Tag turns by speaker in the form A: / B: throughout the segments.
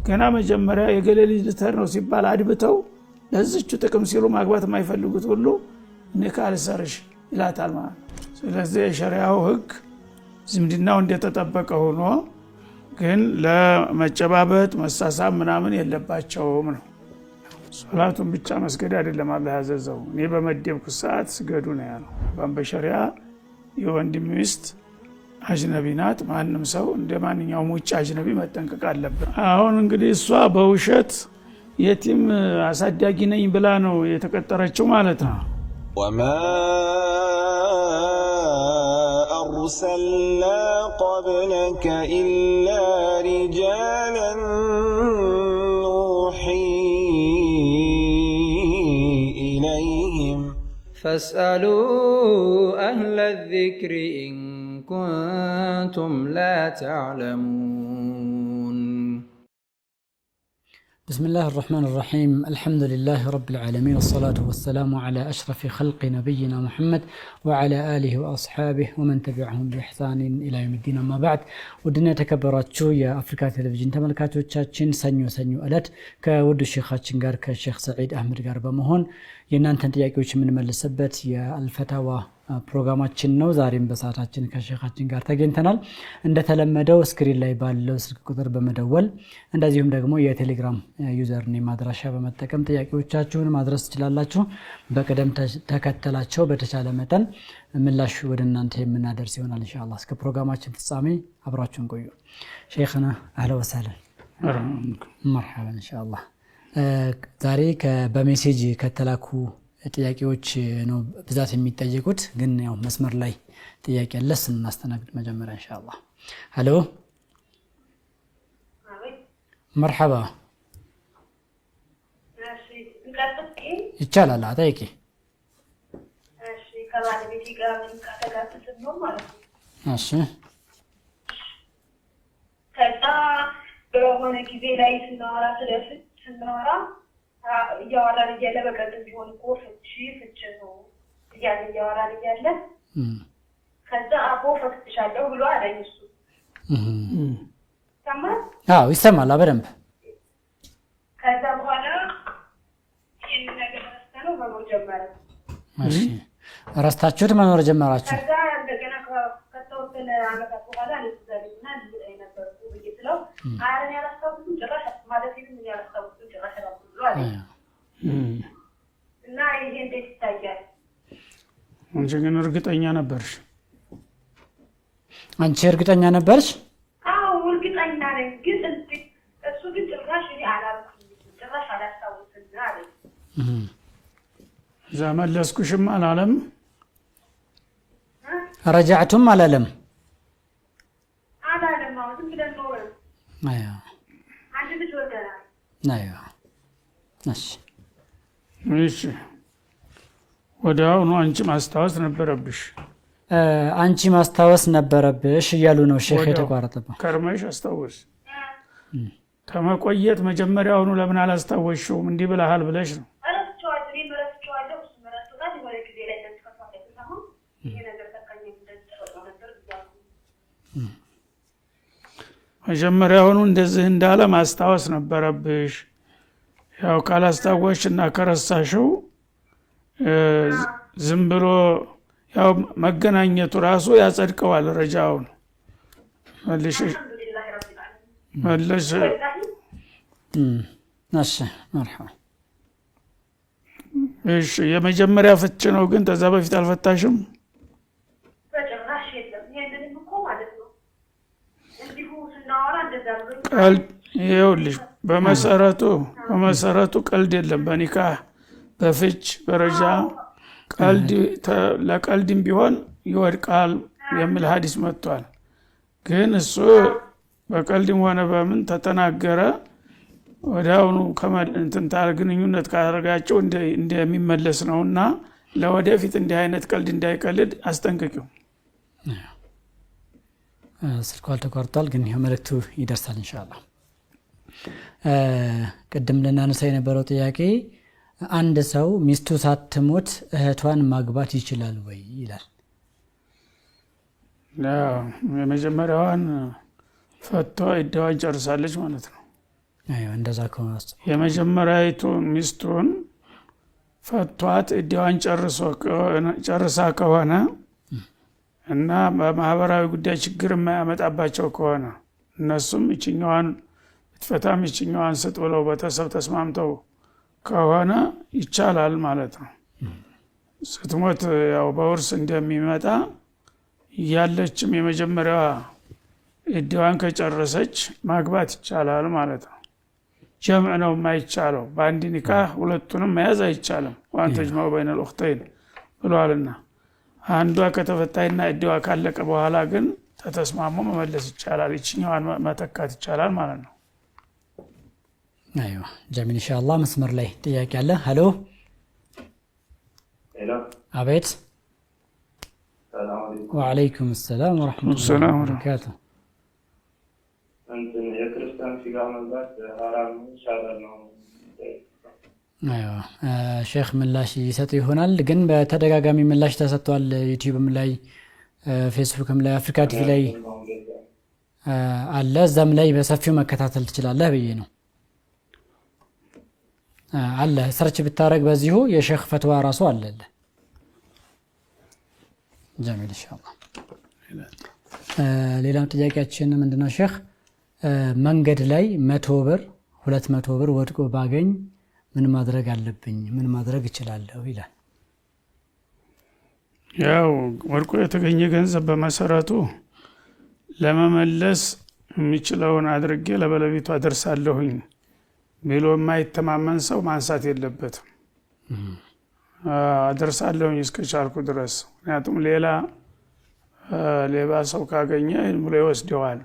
A: ገና መጀመሪያ የገሌ ልጅ ልትሄድ ነው ሲባል አድብተው ለዚቹ ጥቅም ሲሉ ማግባት የማይፈልጉት ሁሉ ኒካ አልሰርሽ ይላታል ማለት ነው። ስለዚህ የሸሪያው ህግ ዝምድናው እንደተጠበቀ ሆኖ ግን ለመጨባበጥ መሳሳብ ምናምን የለባቸውም ነው። ሶላቱን ብቻ መስገድ አይደለም አላህ ያዘዘው፣ እኔ በመደብኩት ሰዓት ስገዱ ነው ያለው። በሸሪያ የወንድም ሚስት አጅነቢ ናት። ማንም ሰው እንደ ማንኛውም ውጭ አጅነቢ መጠንቀቅ አለብን። አሁን እንግዲህ እሷ በውሸት የቲም አሳዳጊ ነኝ ብላ ነው የተቀጠረችው ማለት ነው።
B: وما أرسلنا قبلك إلا رجالا نوحي إليهم
C: فاسألوا أهل الذكر إن كنتم لا تعلمون.
D: بسم الله الرحمن الرحيم، الحمد لله رب العالمين، الصلاة والسلام على أشرف خلق نبينا محمد وعلى آله وأصحابه ومن تبعهم بإحسان إلى يوم الدين، أما بعد። ውድና የተከበራችሁ የአፍሪካ ቴሌቪዥን ተመልካቾቻችን፣ ሰኞ ሰኞ ዕለት ከውድ ሼኻችን ጋር ከሼክ ሰዒድ አህመድ ጋር በመሆን የእናንተን ጥያቄዎች የምንመልስበት የአልፈታዋ ፕሮግራማችን ነው። ዛሬም በሰዓታችን ከሼኻችን ጋር ተገኝተናል። እንደተለመደው screen ላይ ባለው ስልክ ቁጥር በመደወል እንደዚሁም ደግሞ የቴሌግራም username አድራሻ በመጠቀም ጥያቄዎቻችሁን ማድረስ ትችላላችሁ። በቅደም ተከተላቸው በተቻለ መጠን ምላሽ ወደ እናንተ የምናደርስ ይሆናል ኢንሻአላህ። እስከ ፕሮግራማችን ፍጻሜ አብራችሁን ቆዩ። ሼኽና أهلا وسهلا፣ መርሐባ ኢንሻአላህ። ዛሬ በ message ከተላኩ ጥያቄዎች ነው ብዛት የሚጠየቁት፣ ግን ያው መስመር ላይ ጥያቄ አለ፣ ስናስተናግድ መጀመሪያ ኢንሻአላህ። ሀሎ፣ መርሐባ። ይቻላል፣ ጠይቂ።
E: ከባለቤቴ ጋር ከተጋብተን ስንኖር ማለት ነው። ከዛ በሆነ ጊዜ ላይ ስናወራ፣ ስለ ፍች ስናወራ፣ እያወራን እያለ በቀጥም ቢሆን እኮ ፍቺ ፍች ነው እያለ እያወራን እያለ ከዛ አቦ ፈትሻለሁ ብሎ አለኝ እሱ። ይሰማል?
D: አዎ ይሰማል በደንብ።
E: ከዛ በኋላ ይህንን ነገር ረስተነው መኖር ጀመረ።
D: እሺ፣ ረስታችሁት መኖር ጀመራችሁ።
E: ከዛ እንደገና ከተወሰነ ዓመታት በኋላ እኔ ትዝ አለኝና ልይ ነበርኩ ብዬ ስለው ኧረ እኔ አላስታውስም ጭራሽ፣ ማለቴንም እኔ አላስታውስም ጭራሽ አላልኩም ብሎ አለኝ። እና ይሄ እንዴት ይታያል?
A: አንቺ ግን እርግጠኛ ነበርሽ?
D: አንቺ እርግጠኛ ነበርሽ?
E: አዎ እርግጠኛ ነኝ። ግን እሱ ግን ጭራሽ እኔ አላልኩም ጭራሽ አላስታውስም አለኝ።
A: እዛ መለስኩሽም አላለም?
D: ረጃዕቱም አላለም?
E: አላለም። አዎ ዝም ብለን ኖረን አንድ ልጅ ወልደናል።
D: እሺ።
A: እሺ፣ ወዲያውኑ አንቺ ማስታወስ ነበረብሽ።
D: አንቺ ማስታወስ ነበረብሽ እያሉ ነው ሼክ የተቋረጠበት።
A: ከርመሽ አስታወስ። ከመቆየት መጀመሪያውኑ ለምን አላስታወስሽውም? እንዲህ ብለሃል ብለሽ ነው።
E: እረስቸዋለሁ፣ እኔም እረስቸዋለሁ፣ እሱም ረስቶታል። የሆነ ጊዜ ላይ እንደዚህ ከሷ አሁን ይሄ ነገር ተካኝ እንደዚህ ተፈጥሮ ነበር ብያለሁ።
A: መጀመሪያውኑ እንደዚህ እንዳለ ማስታወስ ነበረብሽ። ያው ካላስታወስሽ እና ከረሳሽው ዝም ብሎ ያው መገናኘቱ ራሱ ያጸድቀዋል ረጃውን። መልሽ መልሽ።
D: እሺ መርሐባ።
A: እሺ፣ የመጀመሪያ ፍች ነው፣ ግን ከዛ በፊት አልፈታሽም?
E: በጭራሽ የለም። ይሄንንም እኮ ማለት ነው እንዲሁ ስናወራ እንደዛ ብሎ
A: ቀልድ ይኸውልሽ፣ በመሰረቱ ቀልድ የለም። በኒካህ፣ በፍች፣ በረጃ ቀልድ ለቀልድም ቢሆን ይወድቃል የሚል ሀዲስ መጥቷል። ግን እሱ በቀልድም ሆነ በምን ተተናገረ ወዲያውኑ እንትን ግንኙነት ካደረጋቸው እንደሚመለስ ነውና ለወደፊት እንዲህ አይነት ቀልድ እንዳይቀልድ አስጠንቅቂው።
D: ስልኩ አልተቋርጧል፣ ግን ይኸው መልእክቱ ይደርሳል ኢንሻአላህ። ቅድም ልናነሳ የነበረው ጥያቄ አንድ ሰው ሚስቱ ሳትሞት እህቷን ማግባት ይችላል ወይ ይላል።
A: ያው የመጀመሪያዋን ፈቶ ዒዳዋን ጨርሳለች ማለት ነው።
D: እንደዛ ከሆነ
A: የመጀመሪያዊቱን ሚስቱን ፈቷት እዲዋን ጨርሳ ከሆነ እና በማህበራዊ ጉዳይ ችግር የማያመጣባቸው ከሆነ እነሱም ይችኛዋን ብትፈታም ይችኛዋን ስጥ ብለው ቤተሰብ ተስማምተው ከሆነ ይቻላል ማለት ነው። ስትሞት ያው በውርስ እንደሚመጣ ያለችም የመጀመሪያዋ እድዋን ከጨረሰች ማግባት ይቻላል ማለት ነው። ጀምዕ ነው የማይቻለው። በአንድ ኒካህ ሁለቱንም መያዝ አይቻልም። وأن تجمعوا بين الأختين ብሏልና አንዷ ከተፈታይና እድዋ ካለቀ በኋላ ግን ተተስማሙ መመለስ ይቻላል። ይችኛዋን መተካት ይቻላል ማለት ነው።
D: أيوه جميل ኢንሻአላህ። መስመር ላይ ጥያቄ አለ። ሀሎ፣ አቤት። ወዓለይኩም ሰላም ወረሕመቱላሂ ወበረካቱ።
F: የክርስቲያን ስጋ መብላት ሐራም ነው ይሻላል ነው?
D: ሼክ ምላሽ ይሰጡ ይሆናል። ግን በተደጋጋሚ ምላሽ ተሰጥቷል። ዩቲዩብም ላይ ፌስቡክም ላይ አፍሪካ ቲቪ ላይ አለ። እዛም ላይ በሰፊው መከታተል ትችላለህ ብዬ ነው አለ። search ብታደረግ በዚሁ የሼክ ፈትዋ ራሱ አለለ። جميل ኢንሻአላህ። ሌላም ጥያቄያችን ምንድነው ሼክ፣ መንገድ ላይ 100 ብር 200 ብር ወድቆ ባገኝ ምን ማድረግ አለብኝ? ምን ማድረግ እችላለሁ? ይላል።
A: ያው ወድቆ የተገኘ ገንዘብ በመሰረቱ ለመመለስ የሚችለውን አድርጌ ለባለቤቱ አደርሳለሁኝ ብሎ የማይተማመን ሰው ማንሳት የለበትም። አደርሳለሁኝ እስከቻልኩ ድረስ። ምክንያቱም ሌላ ሌባ ሰው ካገኘ ብሎ ይወስደዋል።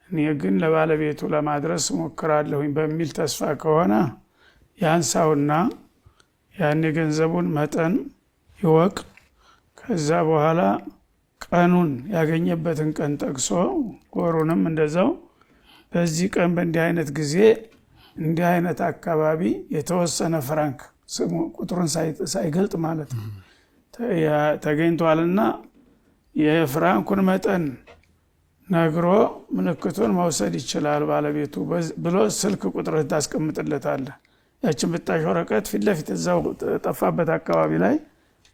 A: እኔ ግን ለባለቤቱ ለማድረስ ሞክራለሁኝ በሚል ተስፋ ከሆነ ያንሳውና ያን የገንዘቡን መጠን ይወቅ። ከዛ በኋላ ቀኑን ያገኘበትን ቀን ጠቅሶ ወሩንም እንደዛው በዚህ ቀን በእንዲህ አይነት ጊዜ እንዲህ አይነት አካባቢ የተወሰነ ፍራንክ ስሙ ቁጥሩን ሳይገልጥ ማለት ነው ተገኝቷልና የፍራንኩን መጠን ነግሮ ምልክቱን መውሰድ ይችላል ባለቤቱ ብሎ ስልክ ቁጥርህ ታስቀምጥለታለህ። ያችን ብጣሽ ወረቀት ፊት ለፊት እዛው ጠፋበት አካባቢ ላይ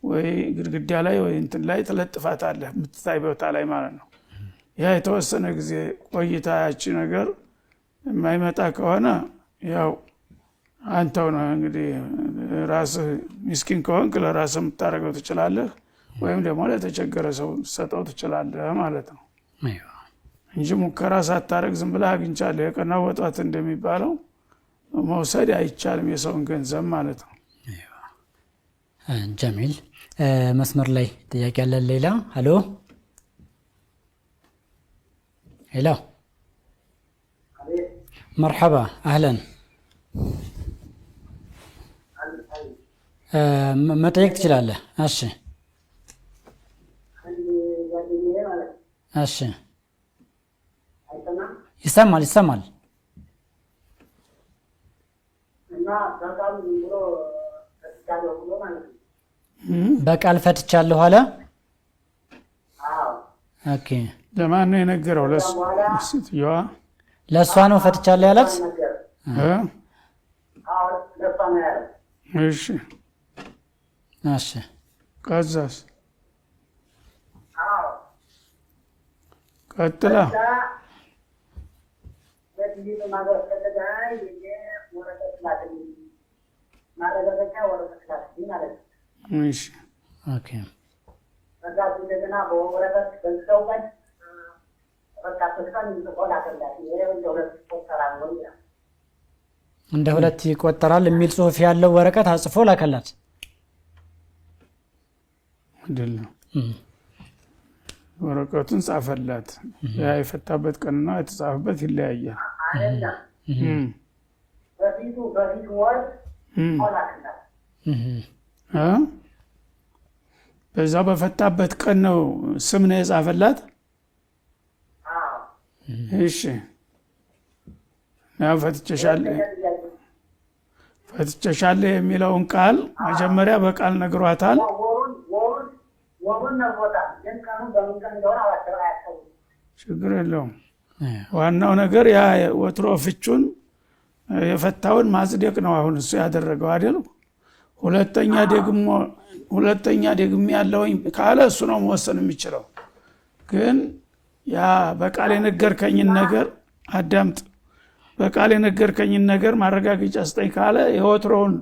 A: ወይ ግድግዳ ላይ ወይ እንትን ላይ ትለጥፋታለህ፣ የምትታይ ቦታ ላይ ማለት ነው። ያ የተወሰነ ጊዜ ቆይታ ያቺ ነገር የማይመጣ ከሆነ ያው አንተው ነው እንግዲህ ራስህ ሚስኪን ከሆንክ ለራስህ የምታደርገው ትችላለህ፣ ወይም ደግሞ ለተቸገረ ሰው ሰጠው ትችላለህ ማለት ነው እንጂ ሙከራ ሳታደርግ ዝም ብለህ አግኝቻለሁ የቀናው ወጣት እንደሚባለው መውሰድ አይቻልም የሰውን ገንዘብ ማለት ነው።
D: ጀሚል። መስመር ላይ ጥያቄ ያለን ሌላ። ሀሎ hello፣ መርሐባ አህለን። መጠየቅ ትችላለህ። እሺ እሺ፣ ይሰማል ይሰማል። በቃል ፈትቻለሁ አለ። okay፣
A: ለማን ነው የነገረው? ለሴትዮዋ።
D: ለእሷ ነው ፈትቻለሁ ያላት።
A: እሺ
D: እሺ።
A: ከዛስ ቀጥላ እሺ
D: okay እንደ ሁለት ይቆጠራል የሚል ጽሁፍ ያለው ወረቀት አጽፎ ላከላት።
A: አይደለም ወረቀቱን ጻፈላት። ያ የፈታበት ቀንና የተጻፈበት ይለያያል። በዛ በፈታበት ቀን ነው ስም ነው የጻፈላት። እሺ ያው ፈትቼሻለሁ የሚለውን ቃል መጀመሪያ በቃል ነግሯታል። ችግር የለውም። ዋናው ነገር ያ ወትሮ ፍቹን የፈታውን ማጽደቅ ነው አሁን እሱ ያደረገው አይደል? ሁለተኛ ደግሞ ሁለተኛ ደግሜ ያለውኝ ካለ እሱ ነው መወሰን የሚችለው። ግን ያ በቃል የነገርከኝን ነገር አዳምጥ፣ በቃል የነገርከኝን ነገር ማረጋገጫ ስጠኝ ካለ የወትሮውን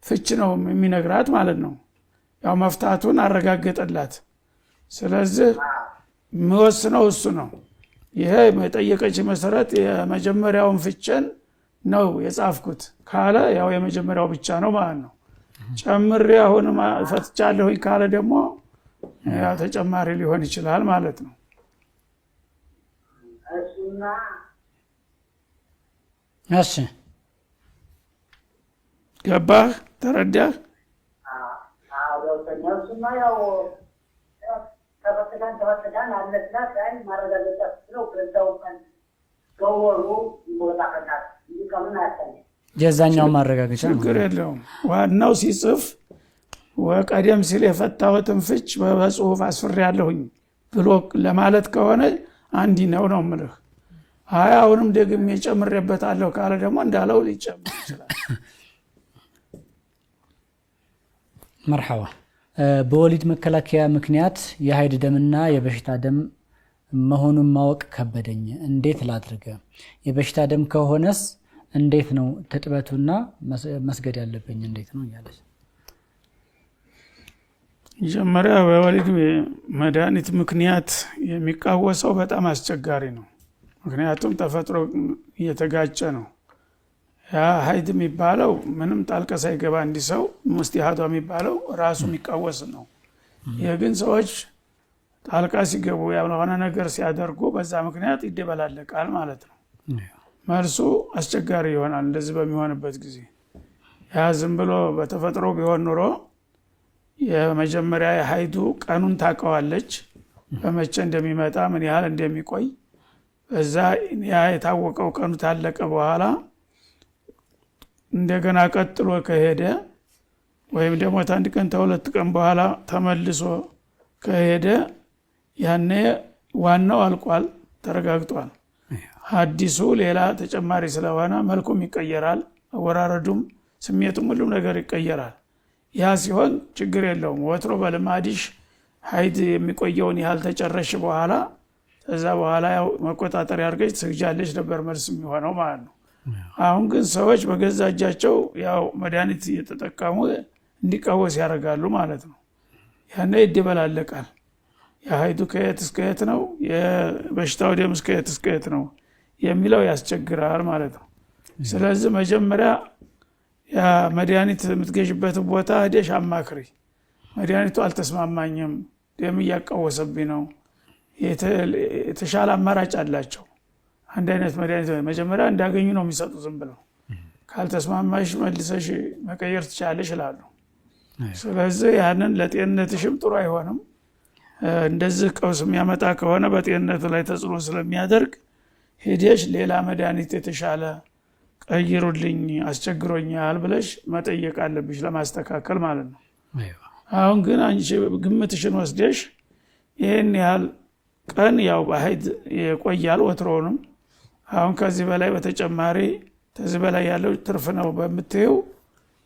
A: ፍች ነው የሚነግራት ማለት ነው። ያው መፍታቱን አረጋገጠላት። ስለዚህ የሚወስነው እሱ ነው። ይሄ የጠየቀች መሰረት የመጀመሪያውን ፍችን ነው የጻፍኩት ካለ ያው የመጀመሪያው ብቻ ነው ማለት ነው። ጨምሬ አሁንም ፈትቻለሁኝ ካለ ደግሞ ያው ተጨማሪ ሊሆን ይችላል ማለት ነው።
G: እሱና
D: እሺ
A: ገባህ? ተረዳህ?
G: አዎ ገብቶኛል። እሱማ ያው ተፈትተን ተፈትተን አለስላት አይ ማረጋገጫ ስትለው በዛው ቀን በወሩ ቦታ ፈታት እንጂ ቀኑን አያሳይም።
D: የዛኛው ማረጋገጫ ነው።
A: ችግር የለውም። ዋናው ሲጽፍ ወቀደም ሲል የፈታሁትን ፍች በጽሁፍ አስፍሬያለሁኝ ብሎ ለማለት ከሆነ አንዲ ነው ነው የምልህ። አይ አሁንም ደግሜ ጨምሬበታለሁ ካለ ደግሞ እንዳለው ሊጨምር ይችላል።
D: መርሐባ። በወሊድ መከላከያ ምክንያት የሀይድ ደምና የበሽታ ደም መሆኑን ማወቅ ከበደኝ። እንዴት ላድርግ? የበሽታ ደም ከሆነስ እንዴት ነው ትጥበቱና መስገድ ያለብኝ እንዴት ነው እያለች።
A: መጀመሪያ በወሊድ መድኃኒት ምክንያት የሚቃወሰው በጣም አስቸጋሪ ነው። ምክንያቱም ተፈጥሮ እየተጋጨ ነው። ያ ሀይድ የሚባለው ምንም ጣልቃ ሳይገባ እንዲህ ሰው ሙስቲሃዷ የሚባለው ራሱ የሚቃወስ ነው። ይህ ግን ሰዎች ጣልቃ ሲገቡ ያልሆነ ነገር ሲያደርጉ በዛ ምክንያት ይደበላለቃል ማለት ነው። መልሱ አስቸጋሪ ይሆናል። እንደዚህ በሚሆንበት ጊዜ ያ ዝም ብሎ በተፈጥሮ ቢሆን ኑሮ የመጀመሪያ የሀይዱ ቀኑን ታውቀዋለች፣ በመቼ እንደሚመጣ ምን ያህል እንደሚቆይ። በዛ ያ የታወቀው ቀኑ ታለቀ በኋላ እንደገና ቀጥሎ ከሄደ ወይም ደግሞ ታንድ ቀን ተሁለት ቀን በኋላ ተመልሶ ከሄደ ያኔ ዋናው አልቋል፣ ተረጋግጧል። አዲሱ ሌላ ተጨማሪ ስለሆነ መልኩም ይቀየራል፣ አወራረዱም፣ ስሜቱም ሁሉም ነገር ይቀየራል። ያ ሲሆን ችግር የለውም። ወትሮ በልማድሽ ሀይድ የሚቆየውን ያህል ተጨረሽ በኋላ ከዛ በኋላ ያው መቆጣጠሪያ አድርገሽ ትሰግጃለሽ ነበር መልስ የሚሆነው ማለት ነው። አሁን ግን ሰዎች በገዛ እጃቸው ያው መድኃኒት እየተጠቀሙ እንዲቃወስ ያደርጋሉ ማለት ነው። ያኔ ይደበላለቃል። የሀይዱ ከየት እስከ የት ነው፣ የበሽታው ደም እስከ የት እስከ የት ነው የሚለው ያስቸግራል ማለት ነው። ስለዚህ መጀመሪያ ያ መድኃኒት የምትገዥበትን ቦታ ሄደሽ አማክሪ። መድኃኒቱ አልተስማማኝም፣ ደም እያቃወሰብኝ ነው፣ የተሻለ አማራጭ አላቸው። አንድ አይነት መድኃኒት መጀመሪያ እንዳገኙ ነው የሚሰጡ። ዝም ብለው ካልተስማማሽ መልሰሽ መቀየር ትችላለሽ ይላሉ። ስለዚህ ያንን ለጤንነትሽም ጥሩ አይሆንም። እንደዚህ ቀውስ የሚያመጣ ከሆነ በጤንነቱ ላይ ተጽዕኖ ስለሚያደርግ ሄደሽ ሌላ መድኃኒት የተሻለ ቀይሩልኝ፣ አስቸግሮኛል ብለሽ መጠየቅ አለብሽ ለማስተካከል ማለት ነው። አሁን ግን አንቺ ግምትሽን ወስደሽ ይህን ያህል ቀን ያው በሀይድ ይቆያል ወትሮውንም፣ አሁን ከዚህ በላይ በተጨማሪ ከዚህ በላይ ያለው ትርፍ ነው በምትይው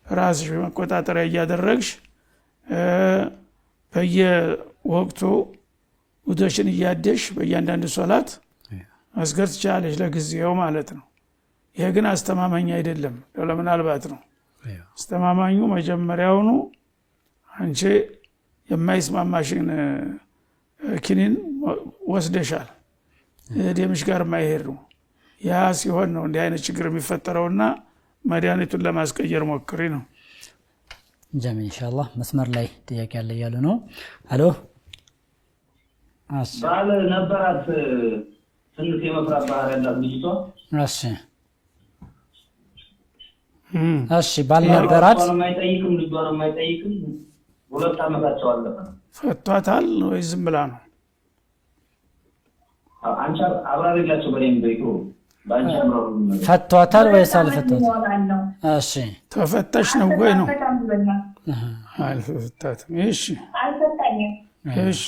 A: ራስሽ መቆጣጠሪያ እያደረግሽ በየወቅቱ ውዶሽን እያደሽ በእያንዳንዱ ሶላት መስገድ ትችላለሽ ለጊዜው ማለት ነው። ይሄ ግን አስተማማኝ አይደለም፣ ለምናልባት ነው። አስተማማኙ መጀመሪያውኑ አንቺ የማይስማማሽን ኪኒን ወስደሻል፣ ደምሽ ጋር የማይሄድ ነው። ያ ሲሆን ነው እንዲህ አይነት ችግር የሚፈጠረውና መድኃኒቱን ለማስቀየር ሞክሪ ነው።
D: ጀሚል ኢንሻአላህ። መስመር ላይ ጥያቄ አለ እያሉ ነው። አሎ
F: ባል ነበራት ትንሽ የመፍራት ባህሪ ያላት ልጅቷ።
D: እሺ እሺ፣ ባል ነበራት።
F: እሷንም አይጠይቅም ልጇንም አይጠይቅም። 2 ዓመታቸው አለፈ።
A: ፈቷታል ወይ ዝም ብላ ነው?
F: አንቺ አብራሪላቸው በደንብ በይቶ በአንቺ አብራሩ።
D: ፈቷታል ወይስ አልፈቷትም? እሺ
A: ተፈታሽ ነው ወይ ነው? አልፈታትም። እሺ
E: አልፈታኝም።
A: እሺ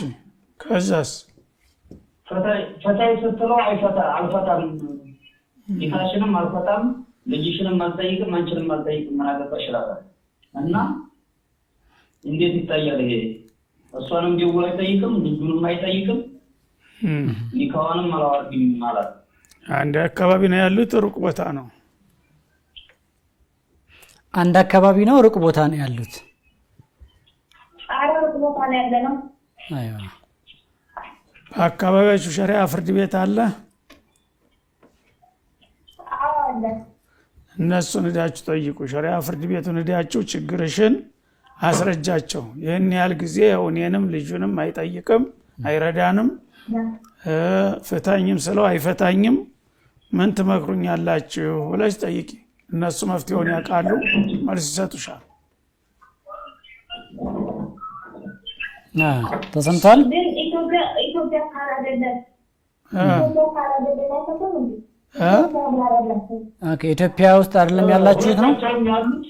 A: ከዛስ?
F: ፈታይ ስትለው አይፈታ አልፈታም፣ ኒካሽንም አልፈታም፣
H: ልጅሽንም አልጠይቅም አንቺንም አልጠይቅም ምን አገባሽ ይላታል። እና እንዴት ይታያል ይሄ? እሷንም ደውሎ አይጠይቅም፣ ልጁንም አይጠይቅም፣ ኒካዋንም አላወርድም ማለት።
A: አንድ አካባቢ ነው ያሉት፣ ሩቅ ቦታ ነው?
D: አንድ አካባቢ ነው፣ ሩቅ ቦታ ነው ያሉት?
E: ኧረ ሩቅ ቦታ ነው ያለነው።
D: አይዋ።
A: በአካባቢያችሁ ሸሪዓ ፍርድ ቤት አለ?
E: አዎ አለ።
A: እነሱን ሂዳችሁ ጠይቁ። ሸሪዓ ፍርድ ቤቱን ሂዳችሁ ችግርሽን አስረጃቸው። ይህን ያህል ጊዜ እኔንም ልጁንም አይጠይቅም፣ አይረዳንም፣ ፍታኝም ስለው አይፈታኝም፣ ምን ትመክሩኛላችሁ ብለሽ ጠይቂ። እነሱ መፍትሄውን ያውቃሉ፣ መልስ ይሰጡሻል።
D: ተሰምቷል?
E: ግን ኢትዮጵያ ኢትዮጵያ ካላደለን ኢትዮጵያ ካላደለን አይፈቱም እንዴ?
D: Okay፣ ኢትዮጵያ ውስጥ አይደለም ያላችሁት ነው?
H: ሁለታቸውም ያሉት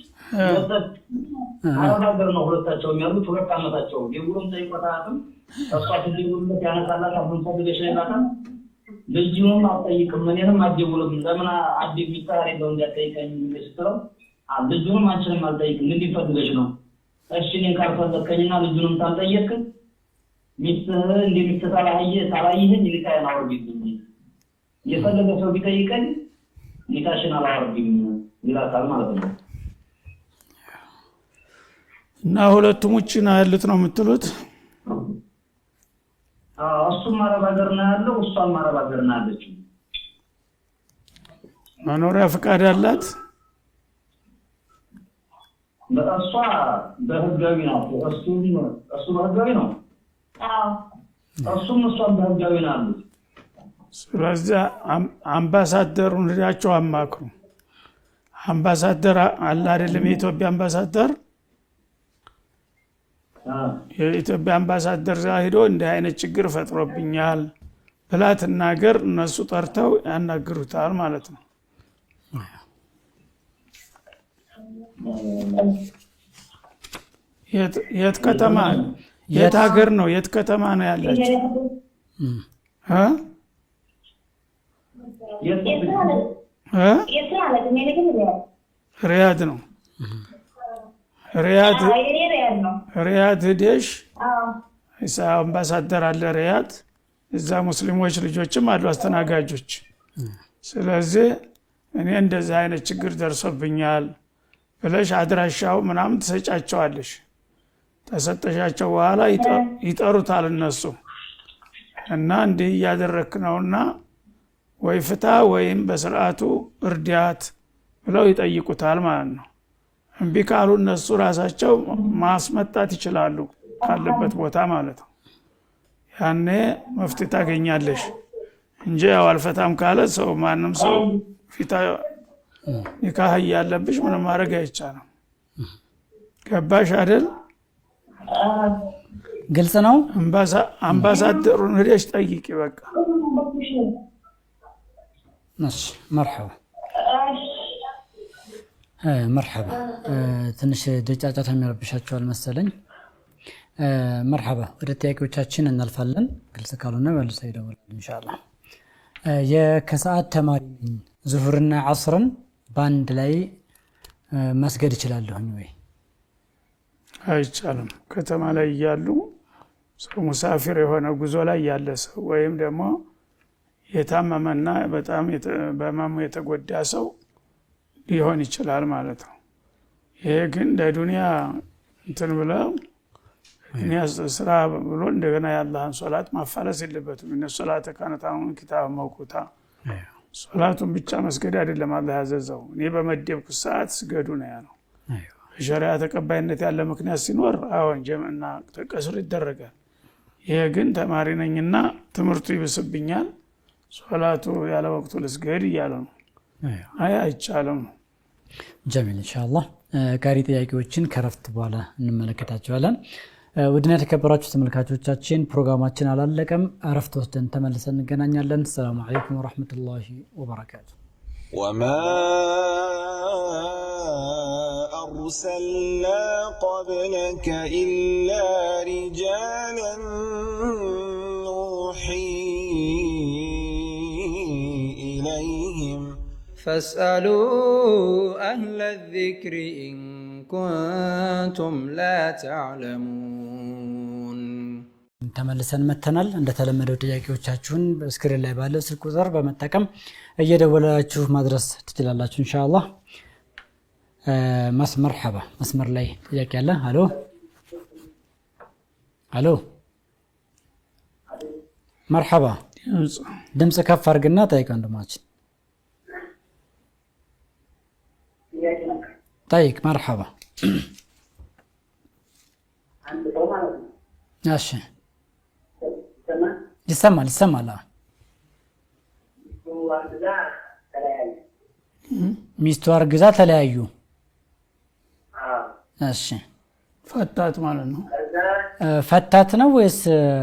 H: አረብ ሀገር ነው። ሁለታቸውም ያሉት 2 ዓመታቸው። ደውሎም ጠይቆት አያውቅም። እሷ ስትደውልለት ያነሳላታል፣ ምን ፈልገሽ ነው ይላታል። ልጁንም አልጠይቅም እኔንም አትደውልም፣ ለምን አዲስ ሚስጥር የለው እንዳትጠይቀኝ ስትለው ልጁንም አንቺንም አልጠይቅም፣ እንዲህ ፈልገሽ ነው? እሺ እኔን ካልፈለግከኝና ልጁንም ካልጠየቅክ ሚስትህ እንደ ሚስትህ ሳላየኸኝ ኒካዬን አውርድልኝ፣ የፈለገ ሰው ቢጠይቀኝ ኒካሽን አላወርድም ይላታል ማለት ነው።
A: እና ሁለቱም ውጭ ነው ያሉት ነው የምትሉት?
H: አዎ፣ እሱም አረብ ሀገር ነው ያለው፣ እሷም አረብ ሀገር ነው ያለችው።
A: መኖሪያ ፈቃድ አላት?
H: እሷ በህጋዊ ናት፣ እሱ በህጋዊ ነው።
E: አዎ፣
H: እሱም እሷም በህጋዊ ነው ያሉት።
A: ስለዚህ አምባሳደሩን ሄዳችሁ አማክሩ። አምባሳደር አለ አይደለም? የኢትዮጵያ አምባሳደር፣ የኢትዮጵያ አምባሳደር እዛ ሄዶ እንዲህ አይነት ችግር ፈጥሮብኛል ብላ ትናገር፣ እነሱ ጠርተው ያናግሩታል ማለት ነው። የት ከተማ የት ሀገር ነው የት ከተማ ነው ያለችው? ሪያድ ነው። ሪያድ ሂደሽ አምባሳደር አለ ሪያድ፣ እዛ ሙስሊሞች ልጆችም አሉ አስተናጋጆች። ስለዚህ እኔ እንደዚህ አይነት ችግር ደርሶብኛል ብለሽ አድራሻው ምናምን ትሰጫቸዋለሽ። ተሰጠሻቸው በኋላ ይጠሩታል እነሱ እና እንዲህ እያደረክ ነውና ወይ ፍታ ወይም በስርዓቱ እርዳት ብለው ይጠይቁታል ማለት ነው። እምቢ ካሉ እነሱ ራሳቸው ማስመጣት ይችላሉ ካለበት ቦታ ማለት ነው። ያኔ መፍትሄ ታገኛለሽ እንጂ ያው አልፈታም ካለ ሰው ማንም ሰው ፊታ ኒካህ እያለብሽ ምንም ማድረግ አይቻልም። ገባሽ አይደል?
D: ግልጽ ነው።
A: አምባሳደሩን ሄደሽ ጠይቂ በቃ።
D: እሺ፣ መርሐባ መርሐባ። ትንሽ ደጫጫታ የሚረብሻቸዋል መሰለኝ። መርሐባ፣ ወደ ጥያቄዎቻችን እናልፋለን። ግልጽ ካልሆነ መልሰው ይደውላል ኢንሻአላህ። የከሰዓት ተማሪ ዙሁርና ዐስርን በአንድ ላይ መስገድ እችላለሁኝ ወይ?
A: አይቻልም። ከተማ ላይ እያሉ ሰው ሙሳፊር የሆነ ጉዞ ላይ ያለ ሰው ወይም ደግሞ የታመመና በጣም በህመሙ የተጎዳ ሰው ሊሆን ይችላል ማለት ነው። ይሄ ግን ለዱንያ እንትን ብለው ዱንያ ስራ ብሎ እንደገና የአላህን ሶላት ማፋለስ የለበትም። እነ ሶላተ ካነት አሁን ኪታብ መውቁታ፣ ሶላቱን ብቻ መስገድ አይደለም አላህ ያዘዘው። እኔ በመደብኩት ሰዓት ስገዱ ነው ያለው። በሸሪዓ ተቀባይነት ያለ ምክንያት ሲኖር አሁን ጀምዕና ቀስር ይደረጋል። ይሄ ግን ተማሪ ነኝና ትምህርቱ ይብስብኛል ሶላቱ ያለ ወቅቱ ልስገድ እያለ ነው። አይ አይቻልም።
D: ጀሚል ኢንሻአላህ። ቀሪ ጥያቄዎችን ከረፍት በኋላ እንመለከታቸዋለን። ውድና የተከበራችሁ ተመልካቾቻችን ፕሮግራማችን አላለቀም። እረፍት ወስደን ተመልሰን እንገናኛለን። ሰላሙ አለይኩም ወራህመቱላሂ ወበረካቱ።
B: ወማ أرسلنا قبلك إلا رجالا نوحي إليهم.
C: فاسألوا أهل الذكر إن كنتم لا تعلمون።
D: ተመልሰን መተናል። እንደተለመደው ጥያቄዎቻችሁን በ screen ላይ ባለው ስልክ ቁጥር በመጠቀም እየደወላችሁ ማድረስ ትችላላችሁ። ኢንሻአላህ። መርሐባ፣ መስመር ላይ ጥያቄ አለ። አሎ አሎ፣ መርሐባ። ድምፅ ከፍ አድርግና ጠይቅ ወንድማችን፣ ጠይቅ። መርሐባ። እሺ፣ ይሰማል ይሰማል። ሚስቱ አርግዛ ተለያዩ። እሺ፣
A: ፈታት ማለት ነው።
D: ፈታት ነው ወይስ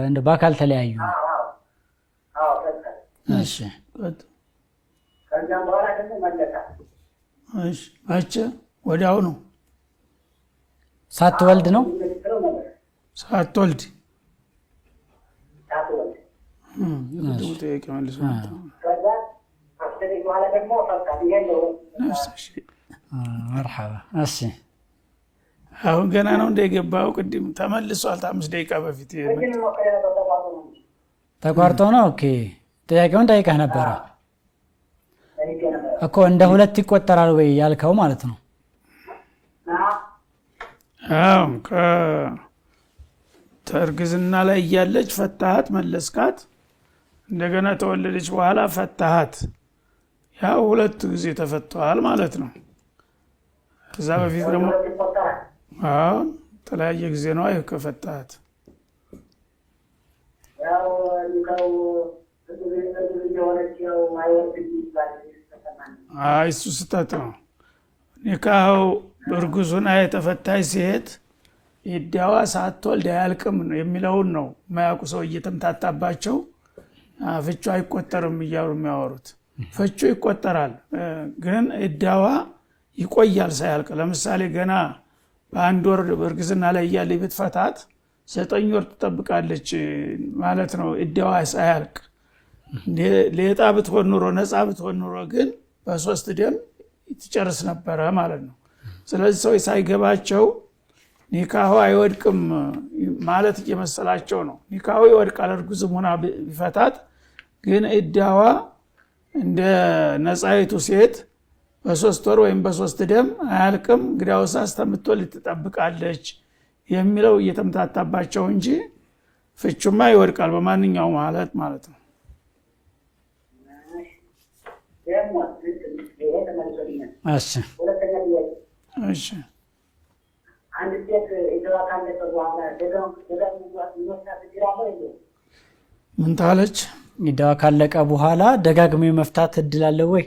D: እንደ በአካል ተለያዩ? እሺ፣
G: ከዛም በኋላ ደግሞ መለሳት።
A: እሺ፣ መቼ? ወዲያው ነው።
D: ሳትወልድ ነው?
A: ሳትወልድ። ጥያቄ መልሶ
D: መርሐባ። እሺ፣
A: አሁን ገና ነው እንደገባው። ቅድም ተመልሷል። 5 ደቂቃ በፊት
D: ተቋርጦ ነው። Okay፣ ጥያቄውን ጠይቀህ ነበረ እኮ፣ እንደ ሁለት ይቆጠራል ወይ ያልከው ማለት ነው።
A: አዎ፣ ከእርግዝና ላይ እያለች ፈታሃት፣ መለስካት። እንደገና ተወለደች በኋላ ፈታሃት። ያው ሁለት ጊዜ ተፈቷል ማለት ነው። ከዛ በፊት ደግሞ አሁን ተለያየ ጊዜ ነው ከፈታሃት። አይ እሱ ስህተት ነው። ኒካው እርጉዝ ሆና የተፈታች ሴት ኢዳዋ ሳትወልድ አያልቅም የሚለውን ነው የማያውቁ ሰው እየተምታታባቸው ፍቹ አይቆጠርም እያሉ የሚያወሩት። ፍቹ ይቆጠራል፣ ግን ኢዳዋ ይቆያል ሳያልቅ። ለምሳሌ ገና በአንድ ወር እርግዝና ላይ እያለ ብትፈታት 9 ወር ትጠብቃለች ማለት ነው ኢዳዋ ሳያልቅ። ሌጣ ብትሆን ኑሮ፣ ነፃ ብትሆን ኑሮ ግን በ3 ደም ትጨርስ ነበረ ማለት ነው። ስለዚህ ሰው ሳይገባቸው ኒካሁ አይወድቅም ማለት እየመሰላቸው ነው። ኒካሁ ይወድቃል እርጉዝም ሆና ቢፈታት፣ ግን ኢዳዋ እንደ ነፃይቱ ሴት በ3 ወር ወይም በ3 ደም አያልቅም፣ እንግዲያውስ እስከምትወልድ ትጠብቃለች የሚለው እየተምታታባቸው እንጂ ፍቹማ ይወድቃል በማንኛውም ማለት ማለት ነው።
D: እሺ
A: እሺ፣
G: አንድ ሴት ኢዳዋ ካለፈ በኋላ
A: ምን ታለች?
D: ኢዳዋ ካለቀ በኋላ ደጋግሞ መፍታት እድል አለ ወይ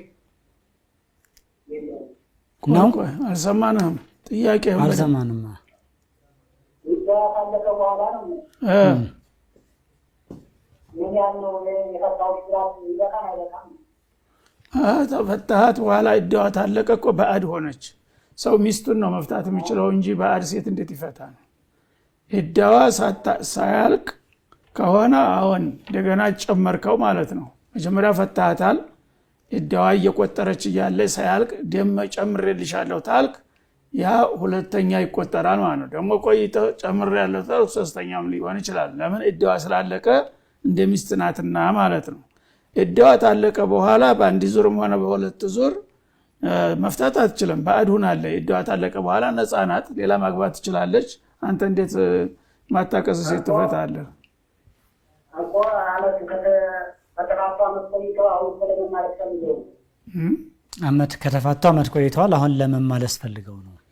D: ነው?
A: አልሰማንህም። ጥያቄ
D: አልሰማንም።
G: ኢዳዋ ካለቀ በኋላ ነው ምን ያለው የፈታው ስራት ይበቃል አይበቃም?
A: ተፈታሃት በኋላ ኢዳዋ ታለቀ እኮ ባዕድ ሆነች። ሰው ሚስቱን ነው መፍታት የሚችለው እንጂ ባዕድ ሴት እንዴት ይፈታል? ኢዳዋ ሳያልቅ ከሆነ አሁን እንደገና ጨመርከው ማለት ነው። መጀመሪያ ፈታሃታል፣ ኢዳዋ እየቆጠረች እያለ ሳያልቅ ደም ጨምሬልሻለሁ ታልክ፣ ያ ሁለተኛ ይቆጠራል ማለት ነው። ደግሞ ቆይተህ ጨምሬያለሁ ታልክ ሶስተኛም ሊሆን ይችላል። ለምን? ኢዳዋ ስላለቀ እንደ ሚስት ናትና ማለት ነው። ኢዳዋ ታለቀ በኋላ በአንድ ዙርም ሆነ በሁለት ዙር መፍታት አትችልም። ባዕድ ሆናለች። ኢዳዋ ታለቀ በኋላ ነፃ ናት፣ ሌላ ማግባት ትችላለች። አንተ እንዴት ማታቀስ ሴት ትፈታለህ?
D: አመት ከተፋቱ አመት ቆይተዋል። አሁን ለመመለስ ፈልገው ነው
A: እኮ።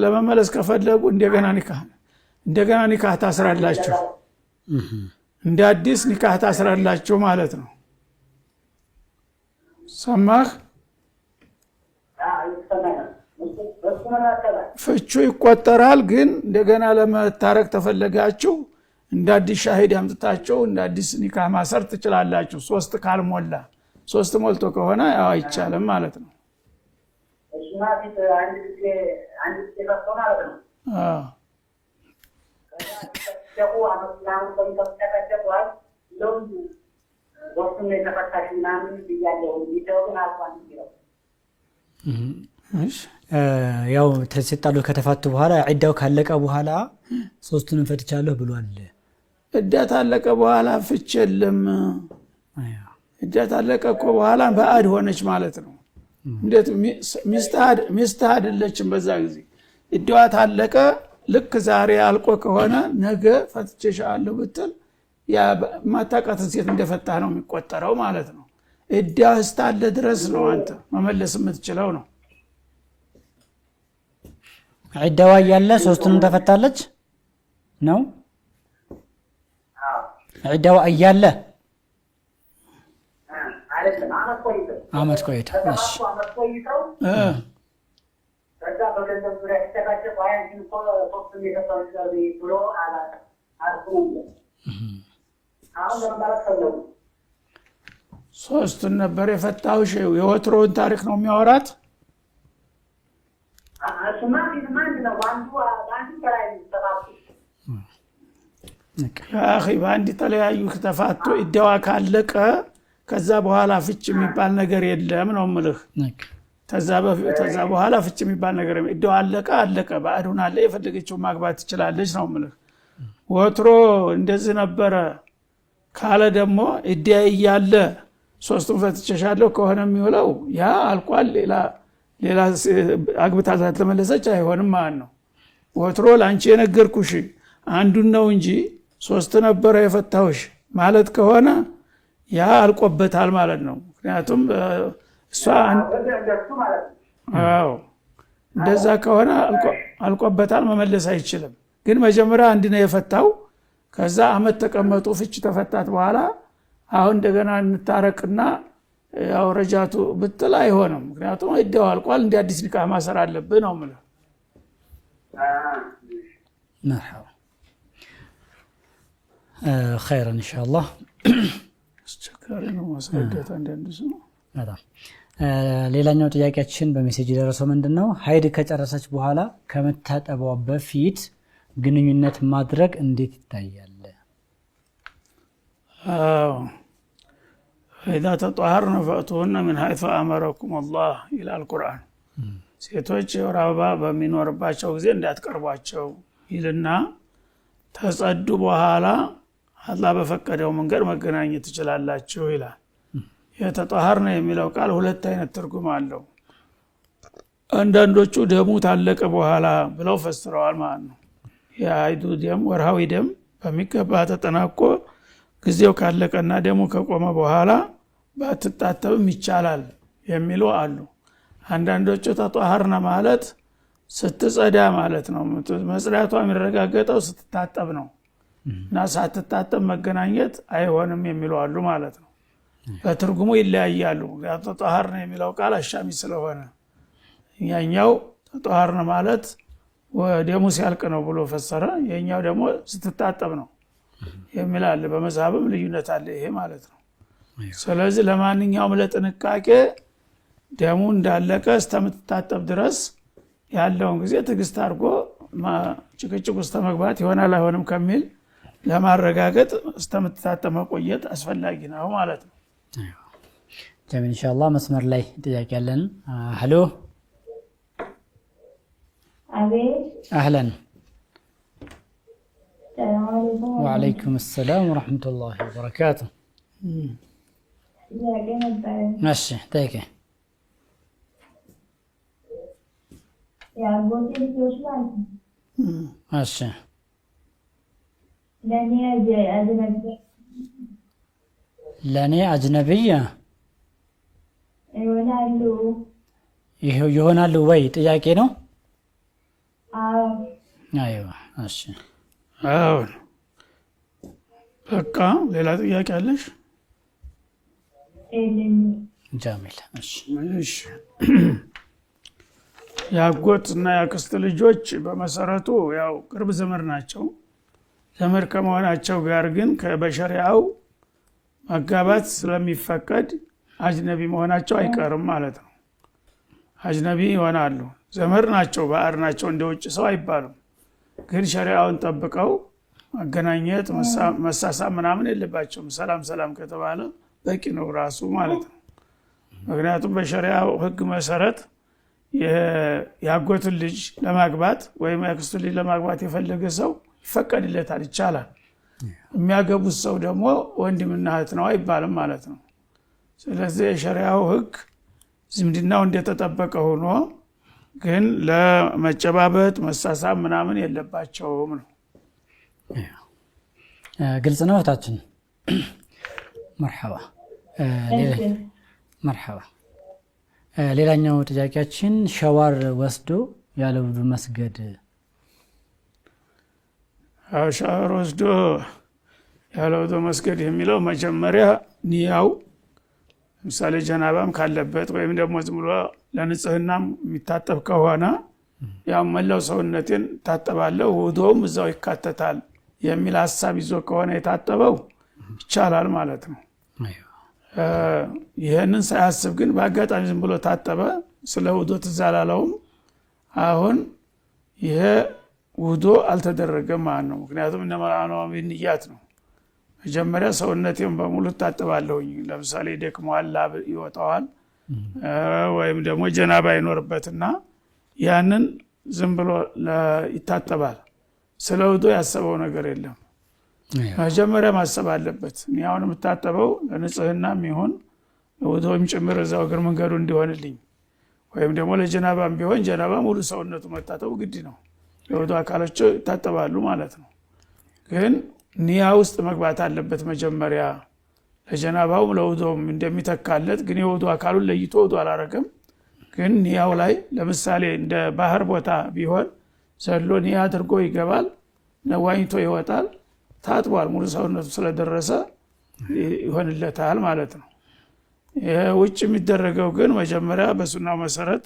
A: ለመመለስ ከፈለጉ እንደገና ኒካህ ታስራላችሁ። እንደ አዲስ ኒካህ ታስራላችሁ ማለት ነው። ሰማህ? ፍቹ ይቆጠራል፣ ግን እንደገና ለመታረቅ ተፈለጋችሁ እንደ አዲስ ሻሂድ አምጥታችሁ እንደ አዲስ ኒካህ ማሰር ትችላላችሁ። 3 ካልሞላ፣ 3 ሞልቶ ከሆነ ያው አይቻልም ማለት ነው።
G: እሱማ ፊት አንድ ጊዜ አንድ ጊዜ ፈቶ ማለት ነው።
A: አዎ።
G: ሶስቱን ነው የተፈታሽ ምናምን ብያለሁ። ቢተው ግን አልኳን የሚለው
A: እሺ
D: ያው ሲጣሉ ከተፋቱ በኋላ ዒዳው ካለቀ በኋላ ሶስቱንም ፈትቻለሁ ብሏል።
A: ዕዳ ታለቀ በኋላ ፍች የለም። ዕዳ ታለቀ እኮ በኋላ ባዕድ ሆነች ማለት ነው። እንዴት ሚስትህ አይደለችም? በዛ ጊዜ ዕዳዋ ታለቀ። ልክ ዛሬ አልቆ ከሆነ ነገ ፈትቼሻለሁ ብትል የማታውቃትን ሴት እንደፈታህ ነው የሚቆጠረው ማለት ነው። ዕዳ እስካለ ድረስ ነው አንተ መመለስ የምትችለው ነው።
D: ዒዳዋ እያለ ሶስቱንም ተፈታለች ነው። ዒዳዋ እያለ
G: አይደለም አመት ቆይተው
D: አመት ቆይተው። እሺ
G: ተፋቱ አመት ቆይተው ከዛ በገንዘብ ዙሪያ ሲጨቃጨቁ አይ አንቺን እኮ ሶስቱን የሰጠሁሽ ብሎ አልኩ ነው የሚለው። አሁን ለመባላት ፈለጉ።
A: ሶስቱን ነበር የፈታሁሽ። የወትሮውን ታሪክ ነው የሚያወራት።
G: እሱማ ፊትማ አንድ ነው። በአንዱ በአንዱ ተለያዩ ተፋቱ።
A: አኺ በአንድ ተለያዩ ተፋቶ ዕዳዋ ካለቀ ከዛ በኋላ ፍች የሚባል ነገር የለም ነው ምልህ። ተዛ በኋላ ፍች የሚባል ነገር የለም። ዕዳዋ አለቀ አለቀ፣ ባዕድ ሆናለ፣ የፈለገችው ማግባት ትችላለች ነው ምልህ። ወትሮ እንደዚህ ነበረ ካለ ደግሞ ዕዳ እያለ ሶስቱን ፈትቼሻለሁ ከሆነ የሚውለው ያ አልቋል። ሌላ ሌላ አግብታ ካልተመለሰች አይሆንም ማለት ነው። ወትሮ ለአንቺ የነገርኩሽ አንዱን ነው እንጂ ሶስት ነበረ የፈታሁሽ ማለት ከሆነ ያ አልቆበታል ማለት ነው። ምክንያቱም እሷ
G: እንደሱ ማለት ነው።
A: አዎ እንደዛ ከሆነ አልቆበታል፣ መመለስ አይችልም። ግን መጀመሪያ አንድ ነው የፈታው። ከዛ አመት ተቀመጡ፣ ፍች ተፈታት በኋላ አሁን እንደገና እንታረቅና ያው ረጃቱ ብትል አይሆንም። ምክንያቱም ዕዳው አልቋል፣ እንደ አዲስ ኒካህ ማሰር አለብህ ነው የምልህ።
D: መርሐባ ኸይረን ኢንሻአላህ።
A: አስቸጋሪ ነው ማስረዳት አንዳንድ ሰው።
D: በጣም ሌላኛው ጥያቄያችን በ message የደረሰው ምንድን ነው? ሀይድ ከጨረሰች በኋላ ከመታጠቧ በፊት ግንኙነት ማድረግ እንዴት ይታያል?
A: አዎ إذا تطهرن فأتوهن من حيث أمركم الله ይላል ቁርአን። ሴቶች የወር አበባ በሚኖርባቸው ጊዜ እንዳትቀርቧቸው ይልና ተጸዱ በኋላ አላህ በፈቀደው መንገድ መገናኘት ትችላላችሁ ይላል። የተጠሃርነ የሚለው ቃል ሁለት አይነት ትርጉም አለው። አንዳንዶቹ ደሙ ታለቀ በኋላ ብለው ፈስረዋል ማለት ነው። የሀይዱ ደም ወርሃዊ ደም በሚገባ ተጠናቆ ጊዜው ካለቀና ደሙ ከቆመ በኋላ ባትጣተብም ይቻላል የሚሉ አሉ። አንዳንዶቹ ተጧሃርነ ማለት ስትጸዳ ማለት ነው። መጽዳቷ የሚረጋገጠው ስትታጠብ ነው እና ሳትታጠብ መገናኘት አይሆንም የሚሉ አሉ ማለት ነው። በትርጉሙ ይለያያሉ። ምክንያቱም ተጧሃርነ የሚለው ቃል አሻሚ ስለሆነ ያኛው ተጧሃርነ ማለት ደሙ ሲያልቅ ነው ብሎ ፈሰረ። የኛው ደግሞ ስትታጠብ ነው የሚል አለ። በመዝሀብም ልዩነት አለ ይሄ ማለት ነው። ስለዚህ ለማንኛውም ለጥንቃቄ ደሙ እንዳለቀ እስከምትታጠብ ድረስ ያለውን ጊዜ ትዕግስት አድርጎ ጭቅጭቅ ውስጥ መግባት ይሆናል አይሆንም ከሚል ለማረጋገጥ እስከምትታጠብ መቆየት አስፈላጊ ነው ማለት ነው።
D: ጀሚል ኢንሻአላህ። መስመር ላይ ጥያቄ ያለን። ሀሎ
E: አቤት።
D: አህለን።
E: ሰላም አለይኩም።
D: ወአለይኩም ሰላም ወረሕመቱላሂ ወበረካቱ።
E: ጥያቄ ነበረኝ።
D: እሺ ጠይቂ።
E: የአጎቴ ልጆች ማለት ነው
D: እሺ
E: ለእኔ አጅነቢ
D: ለእኔ አጅነቢይ
E: ይሆናሉ?
D: ይሆናሉ ወይ ጥያቄ ነው።
E: አዎ።
D: አይዋ እሺ።
A: አሁን በቃ ሌላ ጥያቄ አለሽ?
E: የለኝም።
D: ጃሚል እሺ።
A: እሺ የአጎት እና የአክስት ልጆች በመሰረቱ ያው ቅርብ ዘመድ ናቸው። ዘመድ ከመሆናቸው ጋር ግን በሸሪዓው መጋባት ስለሚፈቀድ አጅነቢ መሆናቸው አይቀርም ማለት ነው። አጅነቢ ይሆናሉ። ዘመድ ናቸው፣ ባዕድ ናቸው፣ እንደ ውጭ ሰው አይባሉም። ግን ሸሪዓውን ጠብቀው መገናኘት፣ መሳሳም ምናምን የለባቸውም። ሰላም ሰላም ከተባለ በቂ ነው ራሱ ማለት ነው። ምክንያቱም በሸሪያው ህግ መሰረት የአጎቱን ልጅ ለማግባት ወይም የአክስቱን ልጅ ለማግባት የፈለገ ሰው ይፈቀድለታል፣ ይቻላል። የሚያገቡት ሰው ደግሞ ወንድምና እህት ነው አይባልም ማለት ነው። ስለዚህ የሸሪያው ህግ ዝምድናው እንደተጠበቀ ሆኖ ግን ለመጨባበጥ መሳሳብ ምናምን የለባቸውም ነው።
D: ግልጽ ነው እህታችን። መርሐባ መርሐባ። ሌላኛው ጥያቄያችን ሸዋር ወስዶ ያለ ውዱ መስገድ።
A: ሻወር ወስዶ ያለ ውዱ መስገድ የሚለው መጀመሪያ ኒያው ለምሳሌ ጀናባም ካለበት ወይም ደግሞ ዝም ብሎ ለንጽህናም የሚታጠብ ከሆነ ያው መላው ሰውነቴን ታጠባለሁ ውዱውም እዛው ይካተታል የሚል ሀሳብ ይዞ ከሆነ የታጠበው ይቻላል ማለት ነው። ይህንን ሳያስብ ግን በአጋጣሚ ዝም ብሎ ታጠበ፣ ስለ ውዶ ትዝ አላለውም። አሁን ይሄ ውዶ አልተደረገም ማለት ነው። ምክንያቱም إنما الأعمال بالنيات ነው። መጀመሪያ ሰውነቴን በሙሉ እታጠባለሁኝ። ለምሳሌ ደክመዋል፣ ላብ ይወጣዋል፣ ወይም ደግሞ ጀናባ ይኖርበትና ያንን ዝም ብሎ ይታጠባል። ስለ ውዶ ያሰበው ነገር የለም። መጀመሪያ ማሰብ አለበት። እኔ አሁን የምታጠበው ለንጽህናም ይሁን ውዶም ጭምር እዛው እግር መንገዱ እንዲሆንልኝ ወይም ደግሞ ለጀናባም ቢሆን ጀናባ ሙሉ ሰውነቱ መታጠቡ ግድ ነው። የውዶ አካሎች ይታጠባሉ ማለት ነው። ግን ኒያ ውስጥ መግባት አለበት መጀመሪያ ለጀናባውም ለውዶም እንደሚተካለት። ግን የውዶ አካሉን ለይቶ ውዶ አላረገም። ግን ኒያው ላይ ለምሳሌ እንደ ባህር ቦታ ቢሆን ዘሎ ኒያ አድርጎ ይገባል፣ ነዋኝቶ ይወጣል። ታጥቧል፣ ሙሉ ሰውነቱ ስለደረሰ ይሆንለታል ማለት ነው። ይሄ ውጭ የሚደረገው ግን መጀመሪያ በሱናው መሰረት